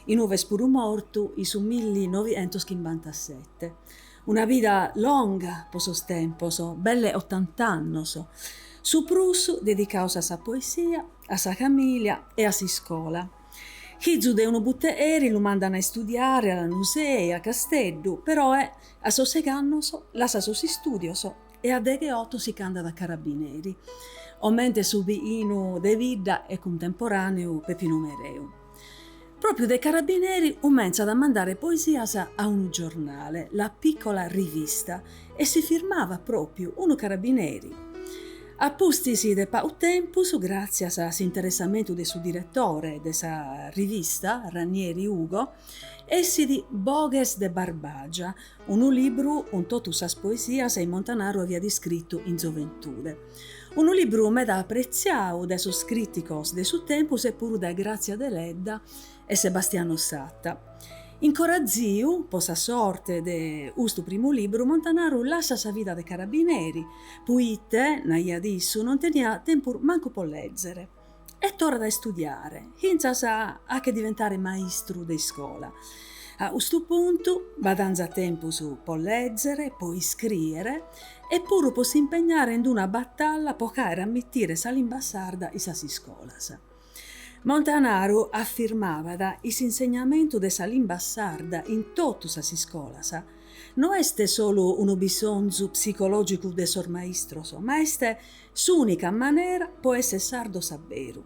in ue est puru mortu in su millinoighentoschimbantasette. Una vida longa po sos tempos, belle ottant'annos. Su prus dedicaos a sa poesia, a sa famìlia e a s'iscola. Fizu de unu buteeri lu mandan a istudiare a Lanusei, a Casteddu, peroe a sos segh'annos lassat sos istùdios e a degheoto si ch'andat a Carabineri, comente su bighinu de bidda e cuntemporàneu Pepinu Mereu. Pròpiu de Carabineri cumentzat a mandare poesias a unu giornale, La Piccola Rivista, e si firmavat pròpiu unu carabineri. A pustis de pagu tempus, gràtzias a s'interessamentu de su diretore de sa rivista, Ranieri Ugo, essit Boghes de Barbagia, unu libru cun totu sas poesias chi Montanaru aviat iscritu in zoventude. Unu libru meda apretziadu dae sos crìticos de su tempus e puru dae Grazia Deledda e Sebastiano Satta. Incoraziu po sa sorte de custu primu libru, Montanaru lassat sa vida de carabineri, puite, naiat issu, non teniat tempus mancu po lèzere, e torrat a istudiare, fintzas a che diventare maistru de iscola. A custu puntu badanzat tempus po lèzere, po iscrìere e puru po s'impegnare in una batalla po fàere ammitire sa limba sarda in sas iscolas. Montanaru afirmavat chi s'insegnamentu de sa limba sarda in totu sas iscolas no est solu unu bisonzu psicològicu de sos maistros, ma est s'ùnica manera po èssere sardos a beru.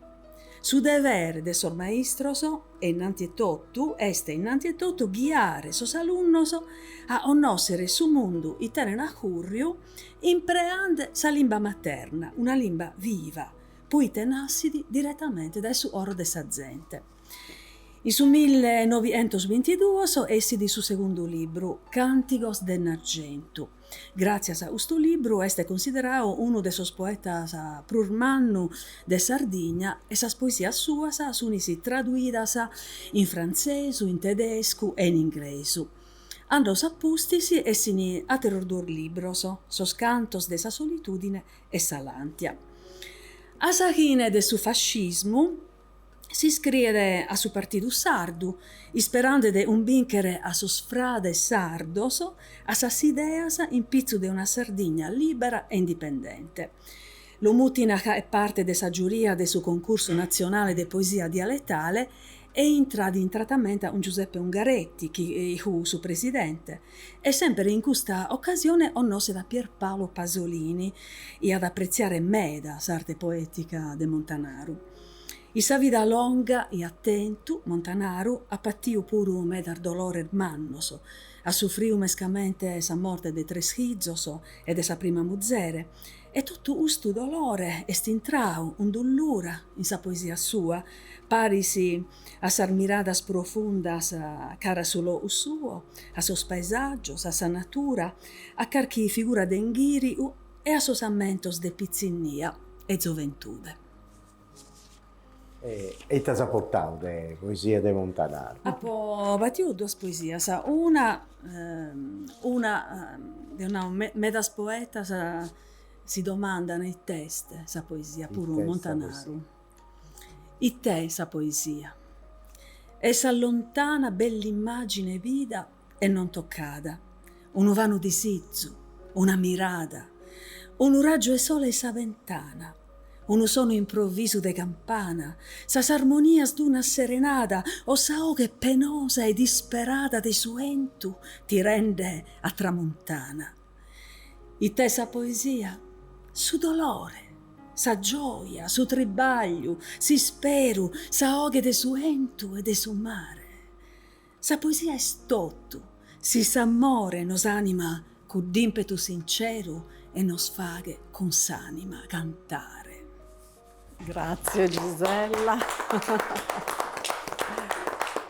Su devere de sos maistros, e innanti 'e totu, est innanti 'e totu ghiare sos alunnos a connòschere su mundu chi tenen a cùrriu impreande sa limba materna, una limba viva, poite nassit diretamente dae su coro de sa zente. In su millenoighentos-bintiduos essit su segundu libru, Càntigos de Ennargentu. Gràtzias a custu libru est cunsideradu unu de sos poetas prus mannu de Sardigna e sas poesias suas sunt traduidas in frantzesu, in tedescu e in inglesu. Annos a pustis essin àteros duos libros, Sos cantos de sa solitùdine e sa làntia. A sa fine de su fascismu s'iscriet a su Partidu Sardu, isperande de cumbìnchere a sos frades sardos a sas ideas in pitzu de una Sardigna lìbera e indipendente. Lu mutin a fàghere parte de sa giuria de su Concursu Natzionale de Poesia Dialetale e intrat in tratamenta cun Giuseppe Ungaretti, chi fut su presidente, E semper in custa ocasione connoschet a Pierpaolo Pasolini, chi at a apretziare meda s'arte poètica de Montanaru. In sa vida longa chi at tentu, Montanaru at patiu puru medas dolores mannos, at sufriu mescamente sa morte de tres fizos e de sa prima muzere, E totu custu dolore est intrau cun dullura in sa poesia sua, paris a sas miradas profundas cara a su logu suo, a sos paesàgios, a sa natura, a carchi figura de inghìriu e a sos ammentos de pitzinnia e zoventude. E ite as portau de poesia de Montanaru? Apo batiu duas poesias, una una deo nau medas poetas si domandan it'est sa poesia, puru Montanaru. It'est sa poesia? Est sa lontana bell'immagine bida e non toccada, unu vanu disizu, una mirada, unu raggiu 'e sole in sa ventana, unu sonu improvvisu de campana, sas armonias d'una serenada o sa 'oghe penosa e disperada de su 'entu tirende a tramuntana. It'est sa poesia? Su dolore, sa gioia, su tribagliu, s'isperu, sa 'oghe de su 'entu e de su mare. Sa poesia est totu, si s'amore nos anima cudd'impetu sinceru e nos faghet cun s'anima cantare. Grazie Gisella.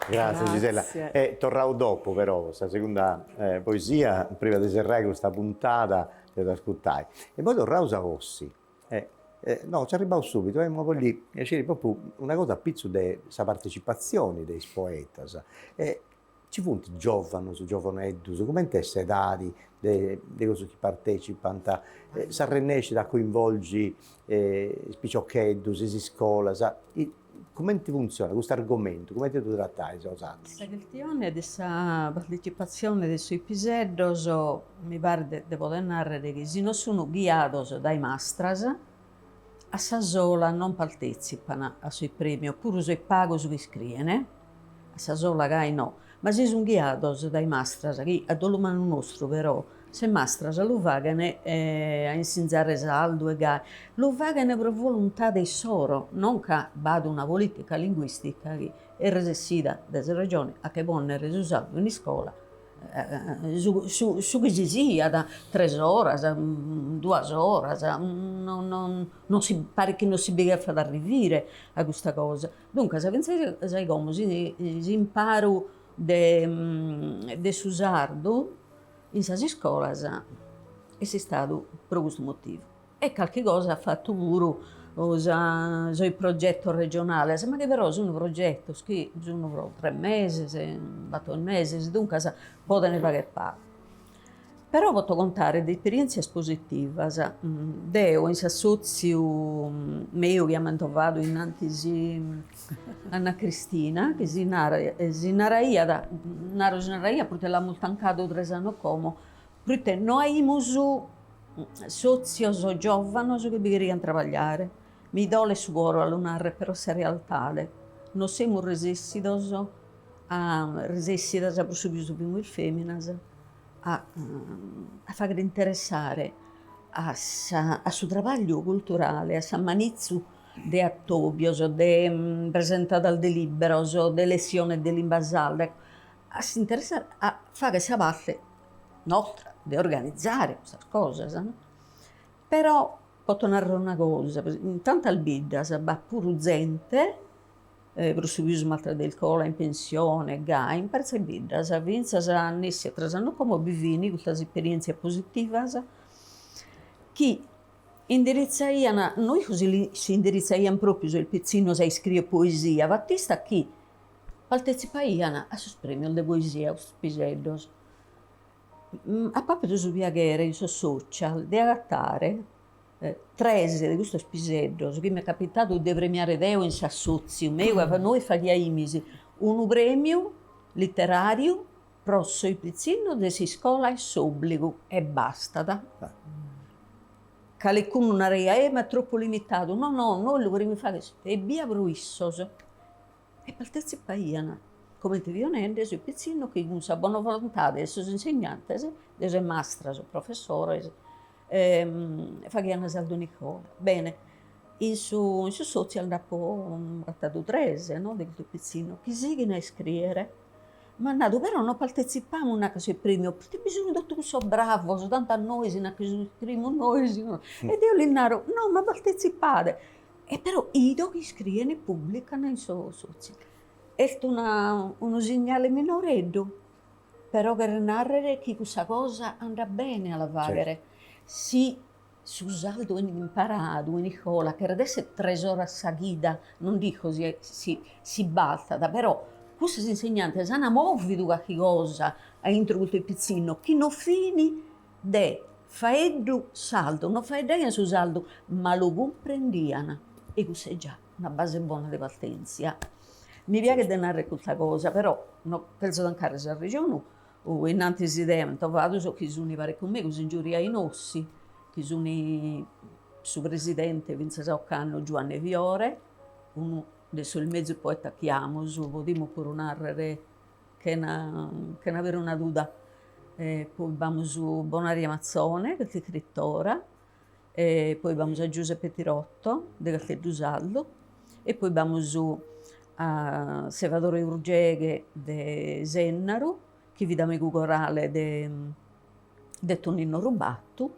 Grazie Gisella. E torraus dopu però sa segunda poesia, prima de serrai custa puntada, de ascurtai. E poi torraus a Ossi. No, nci arribbaus subitu, emu a bolli sciri propriu una cosa apitzus de sa partecipatzioni de is poetas. E nci funt giovanus, giovaneddus, cumenti est s'edadi de de cussus chi partecipant, s'arrennescit a coinvolgi is piciocheddus, is iscolas, Cumenti funtzionat custu argomentu, cumenti ddu tratais 'osatrus? Sa chistione de sa partecipatzione de sos piseddos mi paret de poder narrer chi si non sun ghiados dae mastras. A sa sola non partetzipan a sos prèmios, puru sos pagos chi iscrien, a sa sola gai no, ma si sun ghiados dae mastras chi, a dolu mannu nostru però, sas mastras lu faghen a insinzare sardu e gai, lu faghen pro voluntade issoro, non ca b'at una politica linguistica chi est resessida dae sa Regione a che pònnere su sardu in iscola su su su chi si siat, tres oras, duas oras, non non non si paret chi non si bi cherfat arrivire a custa cosa. Duncas fintzas a como s'imparu de de su sardu in sas iscolas est istadu pro custu motivu. E carchi cosa at fatu puru sa sos progetos regionales, ma chi però sun progetos chi sun pro tres meses, bator meses, duncas podent fagher pagu. Però poto contare de esperientzias positivas, deo in s'assotziu meu chi at mentovadu innantis Anna Cristina, chi si narat si naraiat, naro si naraiat proite l'amus tancadu tres annos como, proite no aimus sotzios giovanos chi bi cheriant trabagliare, mi dolet su coro a lu narrer però sa realtade, non semus resessidos a resessidas pro su pius fimus feminas a a fagher interessare a sa a su trabagliu culturale, a s'ammanizu de atobios, de presentadas de liberos, de lessiones de limba sarda, a s'interessare a fagher sa parte nostra de organizare custas cosas no, però poto narrer una cosa, in tantas biddas b'at puru zente, pro su pius mastras de iscola in pensione e gai, in parizas biddas fintzas nessi a tres annos como bi fin custas esperientzias positivas chi indiritzaian, no isco si si indiritzaian propriu sos pitzinnos a iscrier poesia, fat'istat chi partetzipaian a sos premios de poesia custos piseddos. Apo apidu su piaghere in sos social de agatare tres de custos piseddos chi m'est capitadu de premiare deo in s'assotziu meu, ca nois faghiaimis unu premiu literariu pro sos pitzinnos de s'iscola 'e s'obbligu e bastat. Calicunu naraiat, eh ma est tropu limitadu, no no, nois lu cherimus fagher ebbia pro issos E partetzipaian, comente fio nende, sos pitzinnos chi cun sa bona volontade de sos insegnantes, de sas mastras o professores, faghian sardu in iscola. Bene, in su in su social nd'apo agatadu tres no de custos pitzinnos chi sighin a iscriere. M'an nadu, però non partetzipamus nachi a sos premios, proite bi sun totu cussos bravos, tantu a nois nachi su iscriimus nois, e deo lis naro, no ma partetzipade E però 'ido chi iscrien e publican in sos social. Est una unu signale minoreddu, però cheret narrer chi cussa cosa andat bene a la fagher. Si su sardu 'enit imparadu in iscola, cheret esser tres oras sa chida, non dico si si si bastat, però cussos insegnantes an movidu carchi cosa a intro custos pitzinnos chi non fin De faeddu sardu, non faeddaian su sardu, ma lu cumprendian, e cussa est già una base bona de partèntzia. Mi piaghet de narrer custa cosa, però no cherzo tancare s'arrejonu, in antis de mentovadu sos chi sun pare cun megus in giuria in Ossi, chi sun su presidente fintzas a ocannu Giuanne Fiore, unu de sos mezus poetas chi amus, podimus puru narrer chena chena peruna duda. E poi b'amus Bonaria Mazzone, chi est iscritora, e poi b'amus a Giuseppe Tirotto, de Casteddu Sardu, e poi b'amus a Sevadore Urgeghe de Sennaru, chi fit amigu corale de de Tonino Rubattu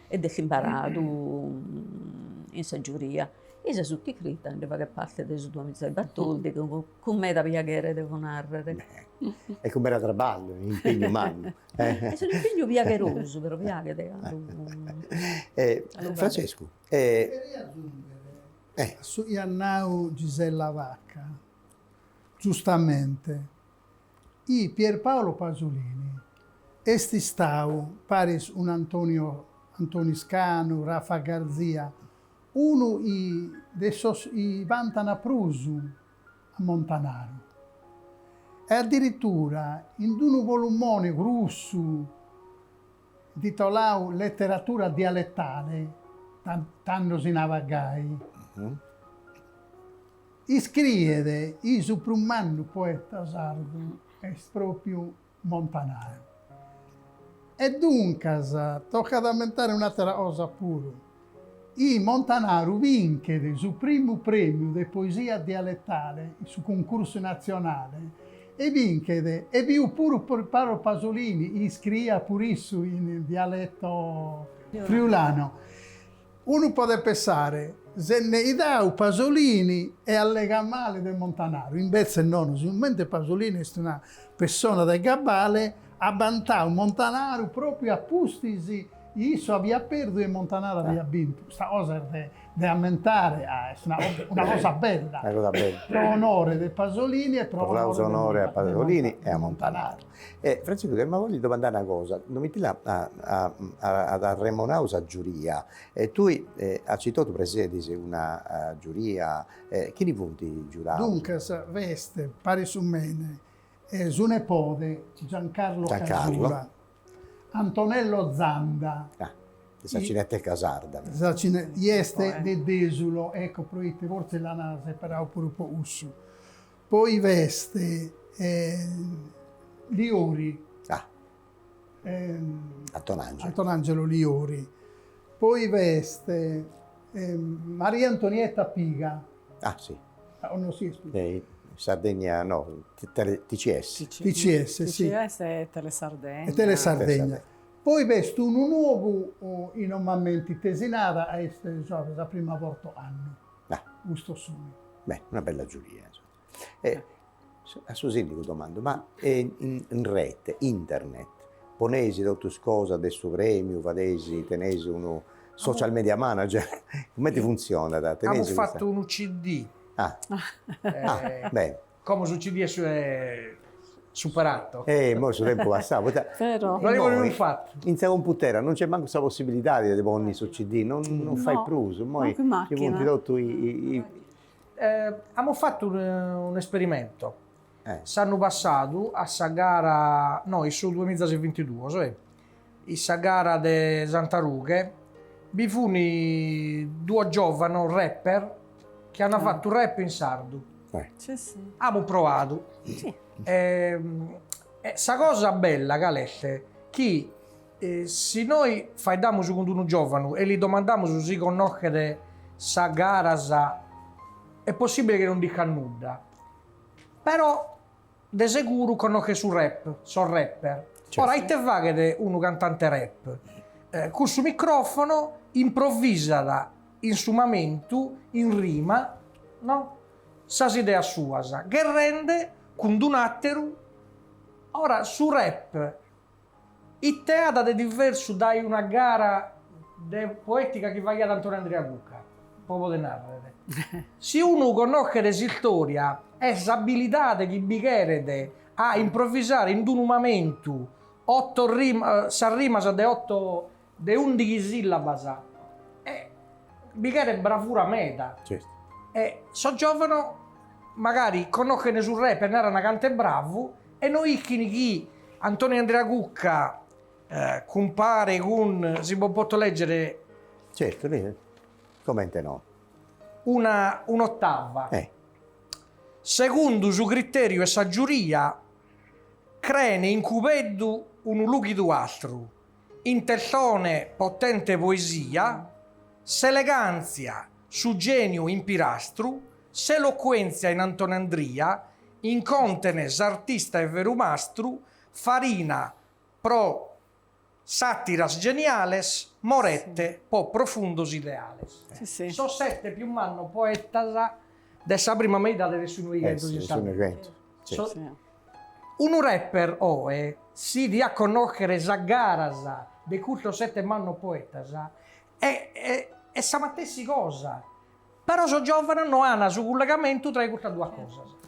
e est imbaradu in sa giuria. E sa suttiscrita nde faghet parte de su duamizaebatòrdighi, cun meda piaghere devo nàrrere. E cun meda traballu, un'impignu mannu. Est un'impignu piagherosu, però piaghet a lu fagher. Francescu. Cheria azunghere a su chi at nau Gisella Vacca, giustamente, chi Pierpaolo Pasolini est istau, paris cun Antonio Antoni Scanu, Rafa Garzia, unu de sos chi vantan prus a Montanaru. E addiritura in unu volumone grussu intitolau Letteratura dialettale. Tando si nabat gai. Iscriet chi su prus mannu poeta sardu est pròpiu Montanaru. E duncas tocat a ammentare un'àtera cosa puru, chi Montanaru binchet su primu prèmiu de poesia dialetale in su cuncursu natzionale e binchet e biu puru Paolo Pasolini chi iscriiat puru issu in dialetto friulano. Unu podet pessare, s'est neidau Pasolini e allegat male de Montanaru, imbetzes nono, sigomente Pasolini est una pessona de gabbale, at bantau Montanaru propriu a pustis chi issu aviat perdiu e Montanaru aviat bintu. Custa cosa est de de ammentare, est una una cosa bella, una cosa bella. Pro onore de Pasolini e pro onore onore a Pasolini e a Montanaru. E Frantziscu, ti voglio domandare una cosa, Domitilla at arremonau sa giuria e tui aici totu presiedis una giuria, chini funt is giuraus? Duncas b'est, paris cun mene, su nepode Giancarlo Casula, Antonello Zanda. Ah, de sa Cineteca Sarda. Sa cine, chi est de Desulo, ecco proite fortzis l'an seperau puru po cussu. Poi b'est Liori. Ah. Antonangelo. Antonangelo Liori. Poi b'est Maria Antonietta Piga. Ah, sì. O no si In Sardegna no, TCS. TCS, sì. TCS e Telesardegna. E Telesardegna. Poi b'est unu nou chi non m'ammento ite si narat, est sa prima borta ocannu. Ah. Custos sunt. Beh, una bella giuria, insomma. E a su sindigu domando, ma in rete, internet, poneis totus cosas de su premiu, fadeis, teneis unu social media manager, cumenti funtzionat? Teneis Amus fatu unu CD. Ah, ah, bene. Como su CD est superato. Eh, immoi su tempus passau, poita Però. No l'amus fatu. In sa computera non nc'est mancu sa possibilidadi de ponni su CD, non non fait prus, immoi nci funt totu i Amus fatu un'esperimento. S'annu passadu a sa gara, no, in su duemiza e bintiduos, in sa gara de Santa Rughe bi fun duos giovanos rapper chi an fatu rap in sardu. Amus proadu. E sa cosa bella cal'est chi Si noi faeddamus cun unu giòvanu e li domandamus si connoschet sas garas, est possìbile chi non dicat nudda, però de seguru connoschet su rap, sos rapper. Ora, ite faghet unu cantante rap? Cun su micròfono improvisat in su mamentu, in rima, no, sas ideas suas, gherrende cun un'àteru. Ora, su rap Ite at de diversu dae una gara de poètica chi faghiat Antoni Andria Cucca, pro poder nàrrere? Si unu connoschet s'istòria e s'abilidade chi bi cheret a improvisare in unu mamentu oto rimas, sas rimas de oto de ùndighi sìllabas, e bi cheret bravura meda. Certu. E sos giòvanos magari connoschen su rap e naran cantu est bravu e no ischin chi Antoni Andria Cucca cumpare cun, si bos poto lègere. Certu, comente no. Una un'ottava. Segundu su critèriu 'e sa giuria, creen in Cubeddu unu lùghidu astru, in Tessone potente poesia, s'elegàntzia, su gèniu in Pirastru, s'elocuèntzia in Antonandria, In Còntene s'artista est veru mastru, Farina pro sàtiras geniales, Morette po profundos ideales. Sos sette pius mannos poetas de sa prima meidade de su Noighentos in Sardigna. Unu rapper oe si diat connòschere sas garas de custos sette mannos poetas est sa matessi cosa Però sos giòvanos no an su cullegamentu tra custas duas cosas.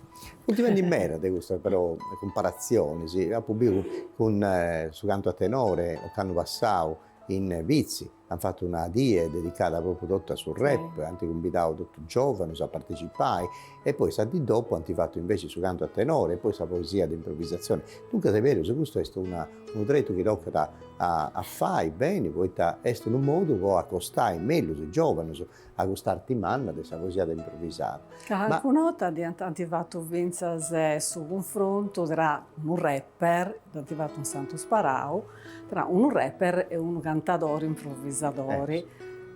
Funt benni meda de custas però cumparatzionis, apu biu cun su cantu a tenore ocannu passau in Vitzi. Ant fatu una die dedicada propriu totu a su rap, ant cumbidau totu giovanus a partecipai e poi sa dì dopu ant fatu inveci su cantu a tenore e poi sa poesia de improvisatzioni. Duncas est berus, custu est una unu tretu chi tocat a a fai beni poita est unu modu po acostai mellus is giovanus a cust'arti manna de sa poesia de improvisada. Calincuna 'orta dd'iant ant fatu fintzas su cunfrontu tra unu rapper, dd'ant fatu in Santu Sparau, tra unu rapper e unu cantadori improvisadori,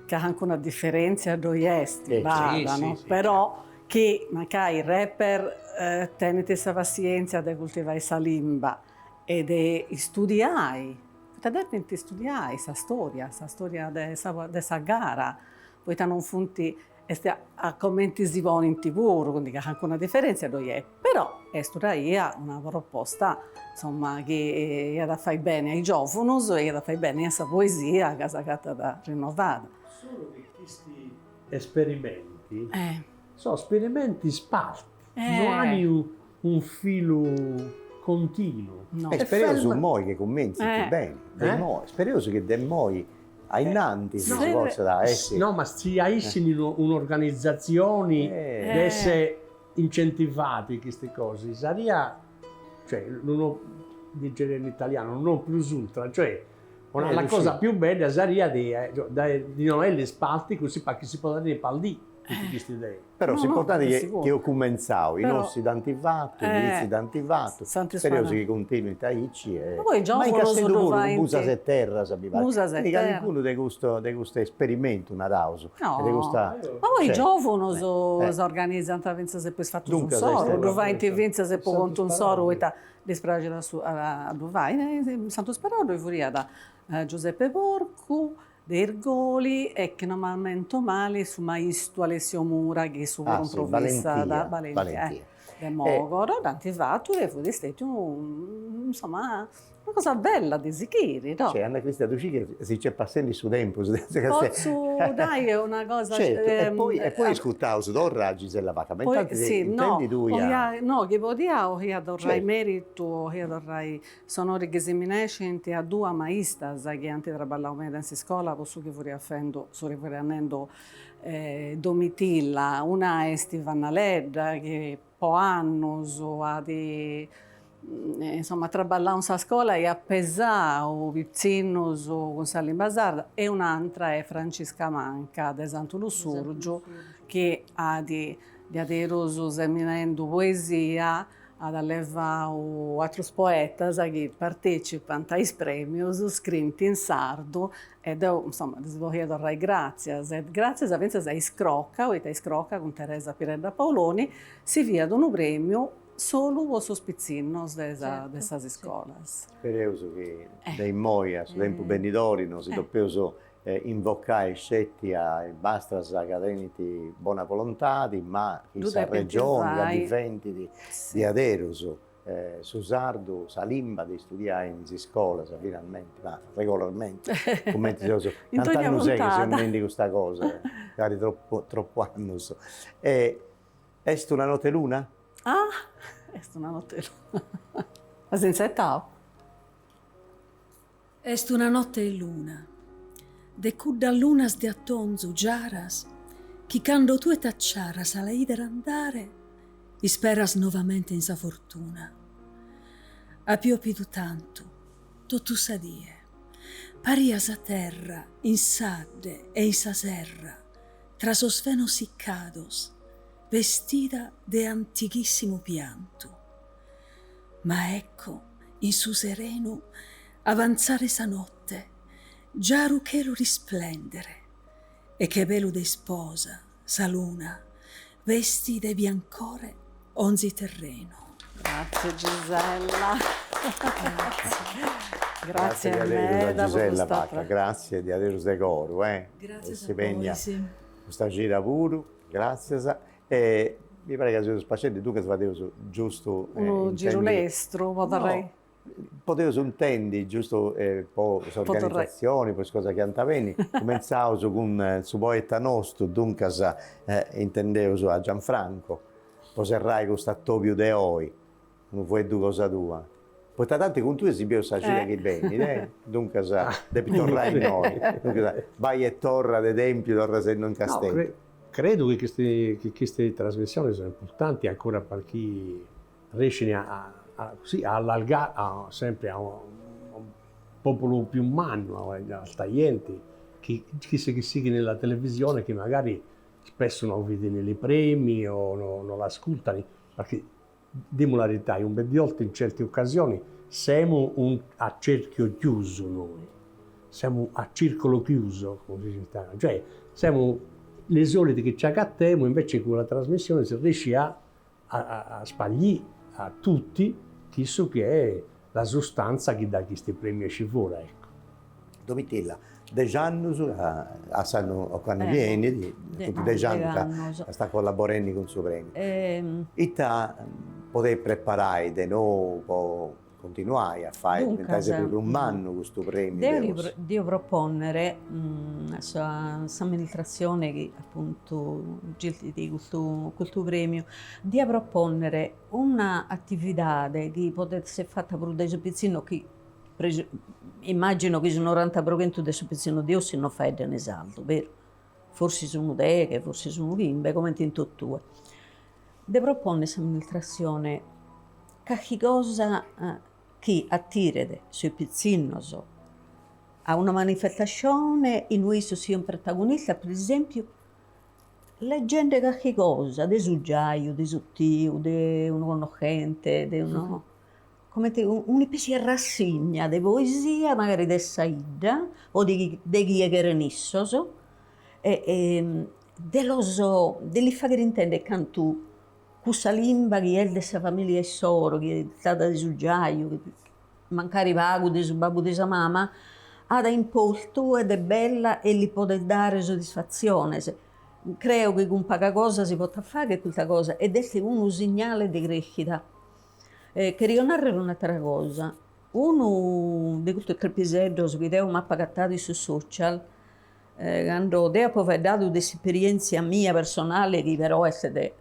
ca calincuna diferentzia ddoi est, b'at, no? Però chi mancai is rapper tenint sa passientzia de cultivai sa limba e de istudiai, poita depint istudiai sa storia, sa storia de sa de sa gara, poita non funt, est a comenti si ponint puru, quindi calincuna diferentzia ddoi est, però est una ia una proposta insoma chi iat a fai beni a is giovunus e iat a fai beni a sa poesia ca s'agatat rinnovada. Solu chi custi esperimenti sono esperimenti sparti, no ant un filu continu. No. E spereus immoi chi cumentzit beni, de immoi, spereus chi de immoi a innantis si potzat essi. No, ma si aissin un'organizatzioni de essi incentivati queste cose, saria, cioè, non dice in italiano, non plus ultra, cioè, la cosa più bella saria di di non esser sparti così pa chi si podat impaldì tutte queste idee. Però No, no, s'importanti de est siguru. chi eus cumentzau, i Però nostri dd'ant fatu, i Milizzi dd'ant fatu, Santu spereus Sparau. chi continuint aici e Ma poi i ma in giovunus Casteddu ddu puru cun faint Musas e Terras mi parit, Musas e quindi Terras. calincunu de custu de custu esperimentu naraus e de No, custa ma poi i cioè giovunus s'organizant fintzas e po is fatus Duncas insoru, est ddu faint fintzas e po contu insoru poita ddis praxit a su a ddu fai. In Santu Sparau ddoi furiat Giuseppe Porcu, De Irgoli e chi no m'ammento mali su maistu Alessio Mura chi issu puru Ah, sì, improvisat, Valentia, Valentia, Valentia. de Mogoro, dd'ant fatu e fut stetiu insoma una cosa bella de sighiri, no? Cioè, Anna Cristina, tui scì chi si nc'est passendi su tempus Potzu dai una cosa Certu, e poi e poi iscurtaus torra a Gisella Vacca, ma intanti sì, no, intendi tui a no, chi podia 'olia torrai meritu, 'olia torrai S'onori chi si minescint a duas maistas chi ant traballau meda in s'iscola po su chi furiat fendu, su chi furiat nendu Domitilla, una est Vanna Ledda chi po annus at insoma traballau in sa scola e at pesau pitzinnus cun sa limba sarda e un'antra est Francisca Manca de Santu Lussurgiu chi at diaderus seminendu poesia At allevau atrus poetas chi partecipant a is premius, scrint in sardu e deu, insoma, ddis bolia torrai gratzias e gratzias fintzas a Iscroca, poita Iscroca cun Teresa Piredda Paoloni si fiat unu premiu solu po sos pitzinnos de sa de sas iscolas. Spereus chi de immoi a su tempus benidori no si depeus invocai sceti a is mastras ca tenint bona volontadi, ma chi sa Regioni ca diventit diaderus su sardu sa limba de istudiai in is iscolas finalmenti, ma regolarmenti, cumenti seus, cant'annus est chi seus nendi custa cosa, parit tropu tropu annus. E est una notte 'e luna? Ah, est una notte 'e luna. As intzertau? Est una notte 'e luna, de cuddas lunas de atonzu giaras chi cando tue t'acciaras a la 'ider andare isperas novamente in sa fortuna. At piopidu tantu, totu sa die, pariat sa terra in s'adde e in sa serra tra sos fenos siccados, bestida de antighissimu piantu. Ma ecco in su serenu avantzare sa notte, giaru chelu risplendere, e che velu de isposa sa luna vestit de biancore onzi terrenu. Grazie Gisella. Grazie Grazie diaderus a meda po Gisella custa Vacca, grazie diaderus de coru, eh. Gratzias a bois. Custa cida puru, gratzias. E mi parit ca seus spacendi, duncas fadeus giustu Unu giru lestru po torrai. No, podeus intendi giustu po s'organizatzioni, po is cosas chi ant a benni. Cumentzaus cun su poeta nostu, duncas intendeus a Gianfranco po serrai custu atobiu de oi, unu fueddu cosa tua. Poita tanti cun tui si bieus sa cida chi benit, eh? Duncas depit torrai innoi. Duncas bai e torra de Tèmpiu torras innoi in Casteddu. Credu chi questi chi queste trasmissioni sono importanti ancora perché riescini a a così a allargare a sempre a un popolo più mannu, a sta jenti chi chi si sighini la televisione chi magari spesso no vidini li premi o no no l'ascultani, perché Dimu la 'erità, un bel di 'olta in certe occasioni semu un a cerchio chiusu noi, semu a circolo chiuso, come si dice in italiano, cioè semu li soliti chi ci agattemu, invece cun la trasmissione si riesci a a spaglì a tutti chissu chi è la sustanza chi da chisti premi esci fora, ecco. Domitilla, dex'annus a s'annu ocannu chi 'enit, funt dex'annus ca sta collaborendi cun su premiu. Ita podeis preparai de nou po continuai a fai diventai sempri prus mannu custu premiu? Deo dio proponnere a s'amministratzione chi apuntu gestit custu custu premiu, dia proponnere una atividade chi podet esser fata prus dae sos pitzinnos chi Immagino chi su noranta pro chentu de sos pitzinnos de Ossi no faeddan sardu, beru? Forsis unu deghe, forsis unu chimbe, comente in totue. De propònnere a s'amministratzione carchi cosa chi atiret sos pitzinnos a una manifestascione in ue issos sian protagonistas, pro esèmpiu leggende carchi cosa de su giaju, de su tiu, de unu connoschente, de unu Comente un'ispessia 'e rassigna de poesia magari de sa 'idda o de de chie cheren issos e de los de lis fagher intender cantu cussa limba chi est de sa familia issoro, chi est istada de su giaju, mancari pagu de su babbu de sa mama, at importu ed est bella e li podet dare soddisfatziones. Creo chi cun paga cosa si potat fagher custa cosa ed est unu signale de crèschida Cherio narrer un'atera cosa, unu de custos trepiseddos chi deo m'apo agatadu in su social, cando deo apo faeddadu de s'esperientzia mia personale chi però est de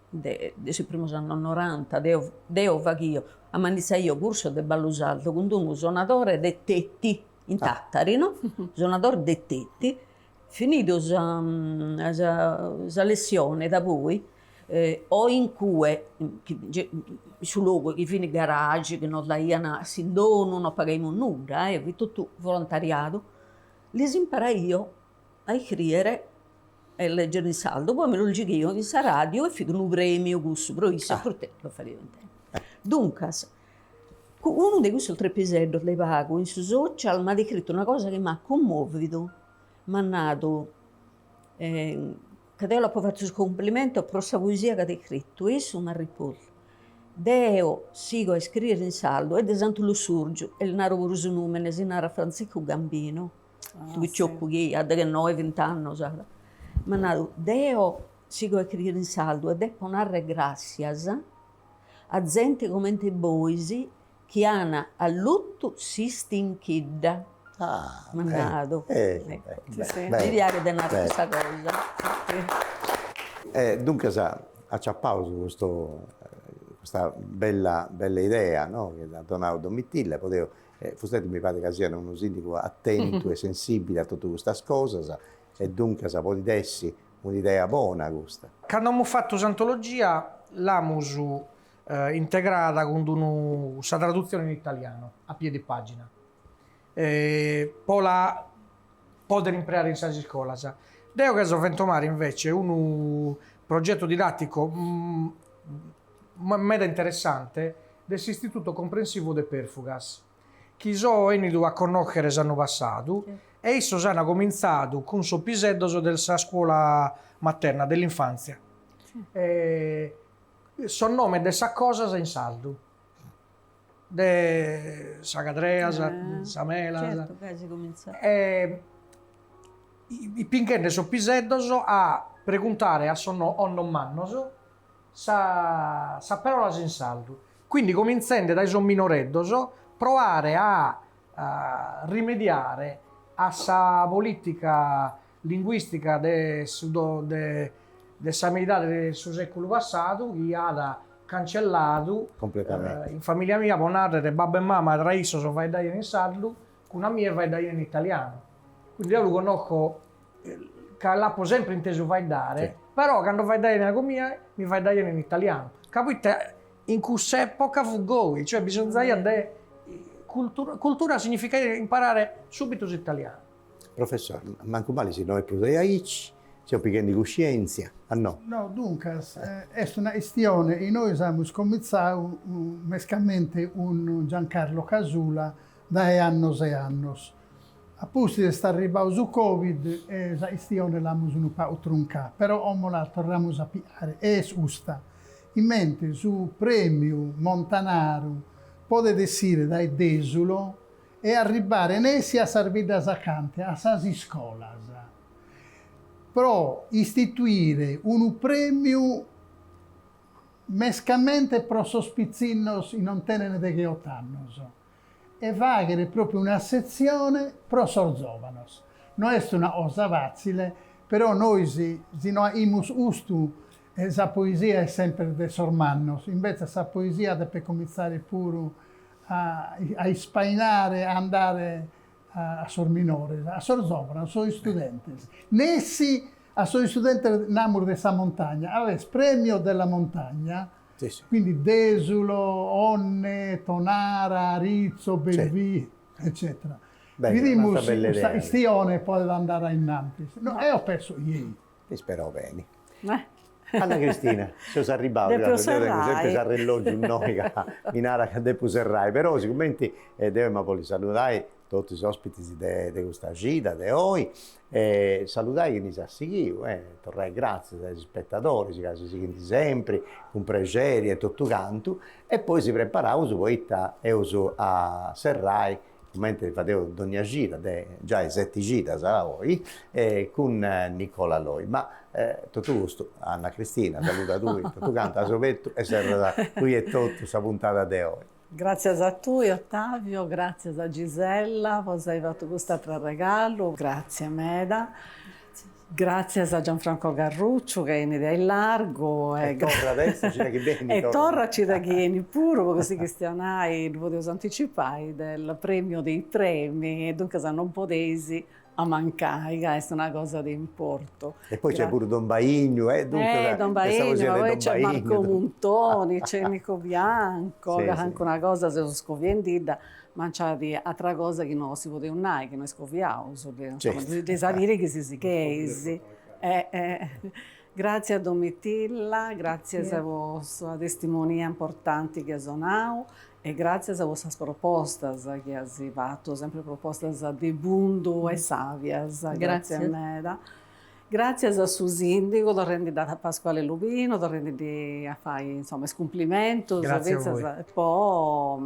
de de sos primos annos noranta, deo deo faghio, ammanizaio cursos de ballu sardu cun d'unu sonadore de Teti in Tattari no, sonadore de Teti, finidu sa sa lessione da poi o in cue, in su logu chi fit garage chi nos daian a s'indonu, non pagaimus nudda e fit totu volontariadu, lis imparaio a iscriere e leggere in sardu, poi mi los giughio in sa radiu e fit unu premiu cussu pro issos, proite los faghio intender. Duncas unu de cussos trepiseddos de pagu in su social m'at iscritu una cosa chi m'at cummovidu, m'at nadu ca deo l'apo fatu sos cumplimentos pro sa poesia chi at iscritu e issu m'at rispostu, deo sigo a iscriere in sardu, est de Santu Lussurgiu e li naro puru su numene, si narat Frantziscu Gambino, su picioccu chi at deghennoe bint'annos at, m'at nadu, deo sigo a iscriere in sardu e depo narrer gràssias a zente comente bois chi an alluttu s'istinchidda. Ah, M'at nadu. Eh, Mi piaghet de narrer custa cosa. E duncas aciapaus custu custa bella bella idea no chi at donau Domitilla, podeus, fusteti mi parit ca siat unu sindigu atentu e sensibili a totu custas cosas e duncas podit essi un'idea bona custa. Cando amus fatu s'antologia l'amus integrada cun d'unu sa tradutzione in italianu a pie di pagina po la pòdere impreare in sas iscolas. Deo cherzo fentomare invece unu progetu didàticu meda interessante de s'Istituto Comprensivo de Perfugas, chi so 'ennidu a connòchere s'annu passadu e issos an comintzadu cun sos piseddos de sa scuola materna, dell'infanzia, sos nomes de sas cosas in sardu, de sa cadrea, sa mela, e ipinghende sos piseddos a preguntare a sos 'onnomannos sas paraulas in sardu, quindi comintzende dae sos minoreddos proare a rimediare a sa politica linguistica de su de sa meidade de su seculu passadu chi at. cancelladu. Completamente. In familia mia, po narrer, babbu e mama tra issos faeddaian in sardu, cun a mie faeddaian in italianu. Quindi deo lu connosco ca l'apo sempre intesu faeddare, però cando faeddaian cun mie mi faeddaian in italianu, ca poite in cuss'epoca fut goi, cioè bisonzaiat de cultura, cultura significaiat imparare subitu s'italianu. Professor, mancu mali si no est prus aici, seus pighendi cuscientzia, a no? No, duncas, est una chistione chi nois amus comintzadu mescamente cun Giancarlo Casula dae annos e annos. A pustis est arribadu su Covid e sa chistione l'amus unu pagu truncada, però como la torramus a pigare e est custa, in mente su prèmiu Montanaru podet essire dae Desulo e arribbare nessi a sas biddas acante, a sas iscolas, pro istituire unu prèmiu mescamente pro sos pitzinnos chi non tenent degheot'annos e fàghere pròpiu una setzione pro sos zòvanos. No est una cosa fàtzile, però nois si no aimus custu sa poesia est semper de sos mannos, imbetzes sa poesia depet comintzare puru a a ispainare, a andare a sos minores, a sos zòvanos, a sos istudentes, nessi a sos istudentes namus de sa montagna, est premio della montagna, quindi Desulo, Onne, Tonara, Aritzo, Belvì, eccetera. Bidimus si custa chistione podet andare a innantis. No, eo penso chi ei. Ispero beni. Anna Cristina, seus arribbaus, deu tengu sempri s'arrellogiu innoi ca mi narat ca depu serrai, però sigumenti deu emu a bolli saludai totu is ospitis de de custa cida de oi e saludai chini s'at sighiu e torrai gratzias a is spetadoris ca si sighint sempri cun prexeri e totu cantu e poi si preparaus poita eus a serrai cumenti fadeus dogna cida de giai seti cidas a oi cun Nicola Loi ma totu custu Anna Cristina saluda tui totu cantu as obertu e serras tui etotu sa puntada de oi. Gràtzias a tui Ottavio, gràtzias a Gisella po s'ai fatu cust'atru arregalu, gràtzias meda. Gràtzias a Gianfranco Garrucciu ca 'enit de aillargu e torra adesso cida chi benit e torra cida chi 'enit puru po si chistionai, ddu podeus anticipai, del premio dei premi e duncas non podeis amancai ca est una cosa de importu. E poi c'è puru Don Baignu e duncas Eh Don Baignu, ma poi c'è Marco Muntoni, c'è Nico Bianco, ca calincuna cosa seus scoviendidda Ma nc'at atra cosa chi no si podeus nai, chi no scoviaus, dd'eis a biri chi si sigheis. Gràtzias Domitilla, gràtzias po sa testimonia importanti chi as donau e gràtzias po sas propostas chi as fatu, sempri propostas de bundu e sàbias, gràtzias meda. Gràtzias a su sìndigu, torrendi-dda a Pasquale Lupinu, torrendi-ddi a fai, insoma, is cumplimentus fintzas po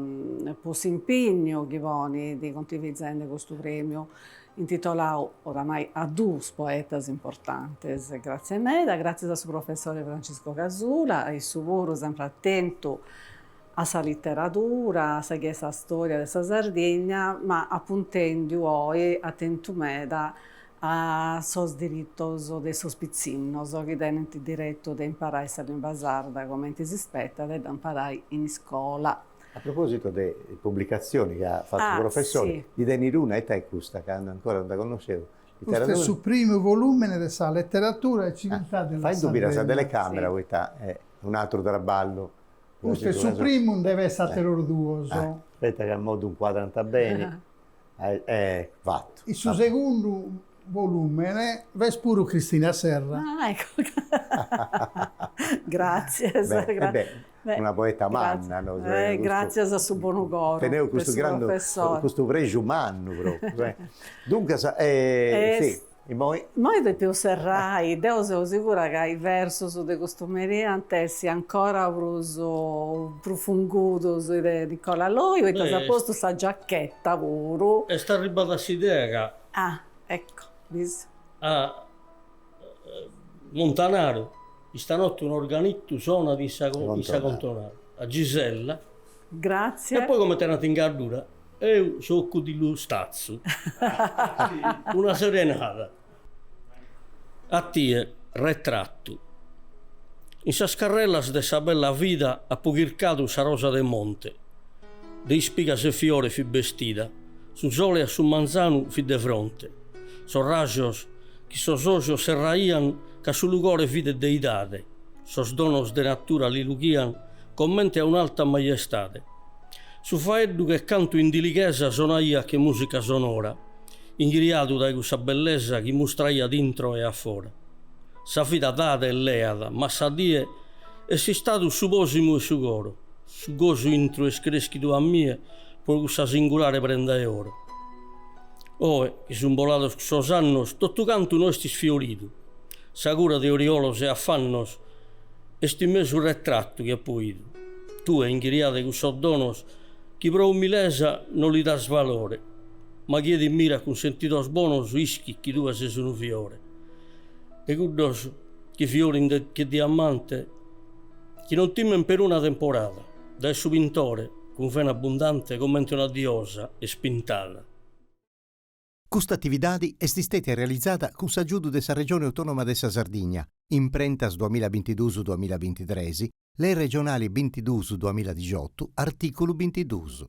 po s'impignu chi ponit contivizendi custu prèmiu intitolau oramai a duus poetas importantes. Gràtzias meda, gràtzias a su professori Francisco Casula, a issu puru sempri atentu a sa literadura, a sa chi est sa storia de sa Sardigna, ma apu intendiu oi atentu meda a sos diritos de sos pitzinnos chi tenent diretu de imparai sa limba sarda comente si spetat e dda imparai in iscola. A proposito de publicatzioni chi at fatu su professori, ndi tenit una, ita est custa ca ancora non dda connosceus? Custu est su primu volùmene de sa Letteratura e civiltà della Sardegna. Fai ddu biri a sa telecamera poita est un'atru traballu. Custu est su primu, nde b'est àteros duos. Aspetta ca imoi ddu incuadrant beni. Eh, fatu. In su segundu volùmene b'est puru Cristina Serra. Ah, ecco. Gràtzias. Beh, beh, una poeta manna, no? Eh, gràtzias a su bonu coro. Teneus custu grandu, custu prexu mannu propriu, eh. Duncas, sì. Immoi? Immoi depeus serrai, deu seu sigura ca is versus de custu merì ant essi ancora prus prus fungudus de Nicola Loi, poita s'at postu sa giachetta puru. Est arribbada s'idea ca. Ah, ecco, bis. A Montanaru, istanotte un'organittu sonat in sa in sa contonada. A Gisella. Grazie. E poi comente nant in Gaddura, Eu socu di lu statzu. Una serenada. A tie, retrattu. In sas carrelas de sa bella vida apo chircadu sa rosa de monte. De ispigas e fiore fit bestida, su sole a su manzanu fit de fronte. Sos rajos chi sos ojos serraian ca su lugore fit de deidade, sos donos de natura li lughian comente a un'alta majestade. Su faeddu che cantu in dilighesa sonaiat che musica sonora, inghiriadu dae cussa bellesa chi mustraiat intro e a fora. Sa vida dat e leat, ma sa die est istadu su pòsimu 'e su coro, su gosu intro est crèschidu a mie pro cussa singulare prenda 'e oro. Oe, chi sun bolados sos annos, totu cantu no est isfioridu, sa cura de oriolos e afannos est in mesu retratu chi apo 'idu. Tue, inghiriada 'e cussos donos, chi pro umilesa no li das valore, ma chie ti mirat cun sentidos bonos ischit chi tue ses unu fiore. De cuddos chi fiorin che diamante, chi non timen peruna temporada, dae su pintore, cun vena abbundante comente una diosa est pintada. Custa atividadi est istètia realizada cun s'agiudu de sa Regione Autònoma de sa Sardigna, Imprentas duamilla bintiduus duamilla bintitres, Lei regionali bintiduus duamilla dixiotu, artìculu bintiduus.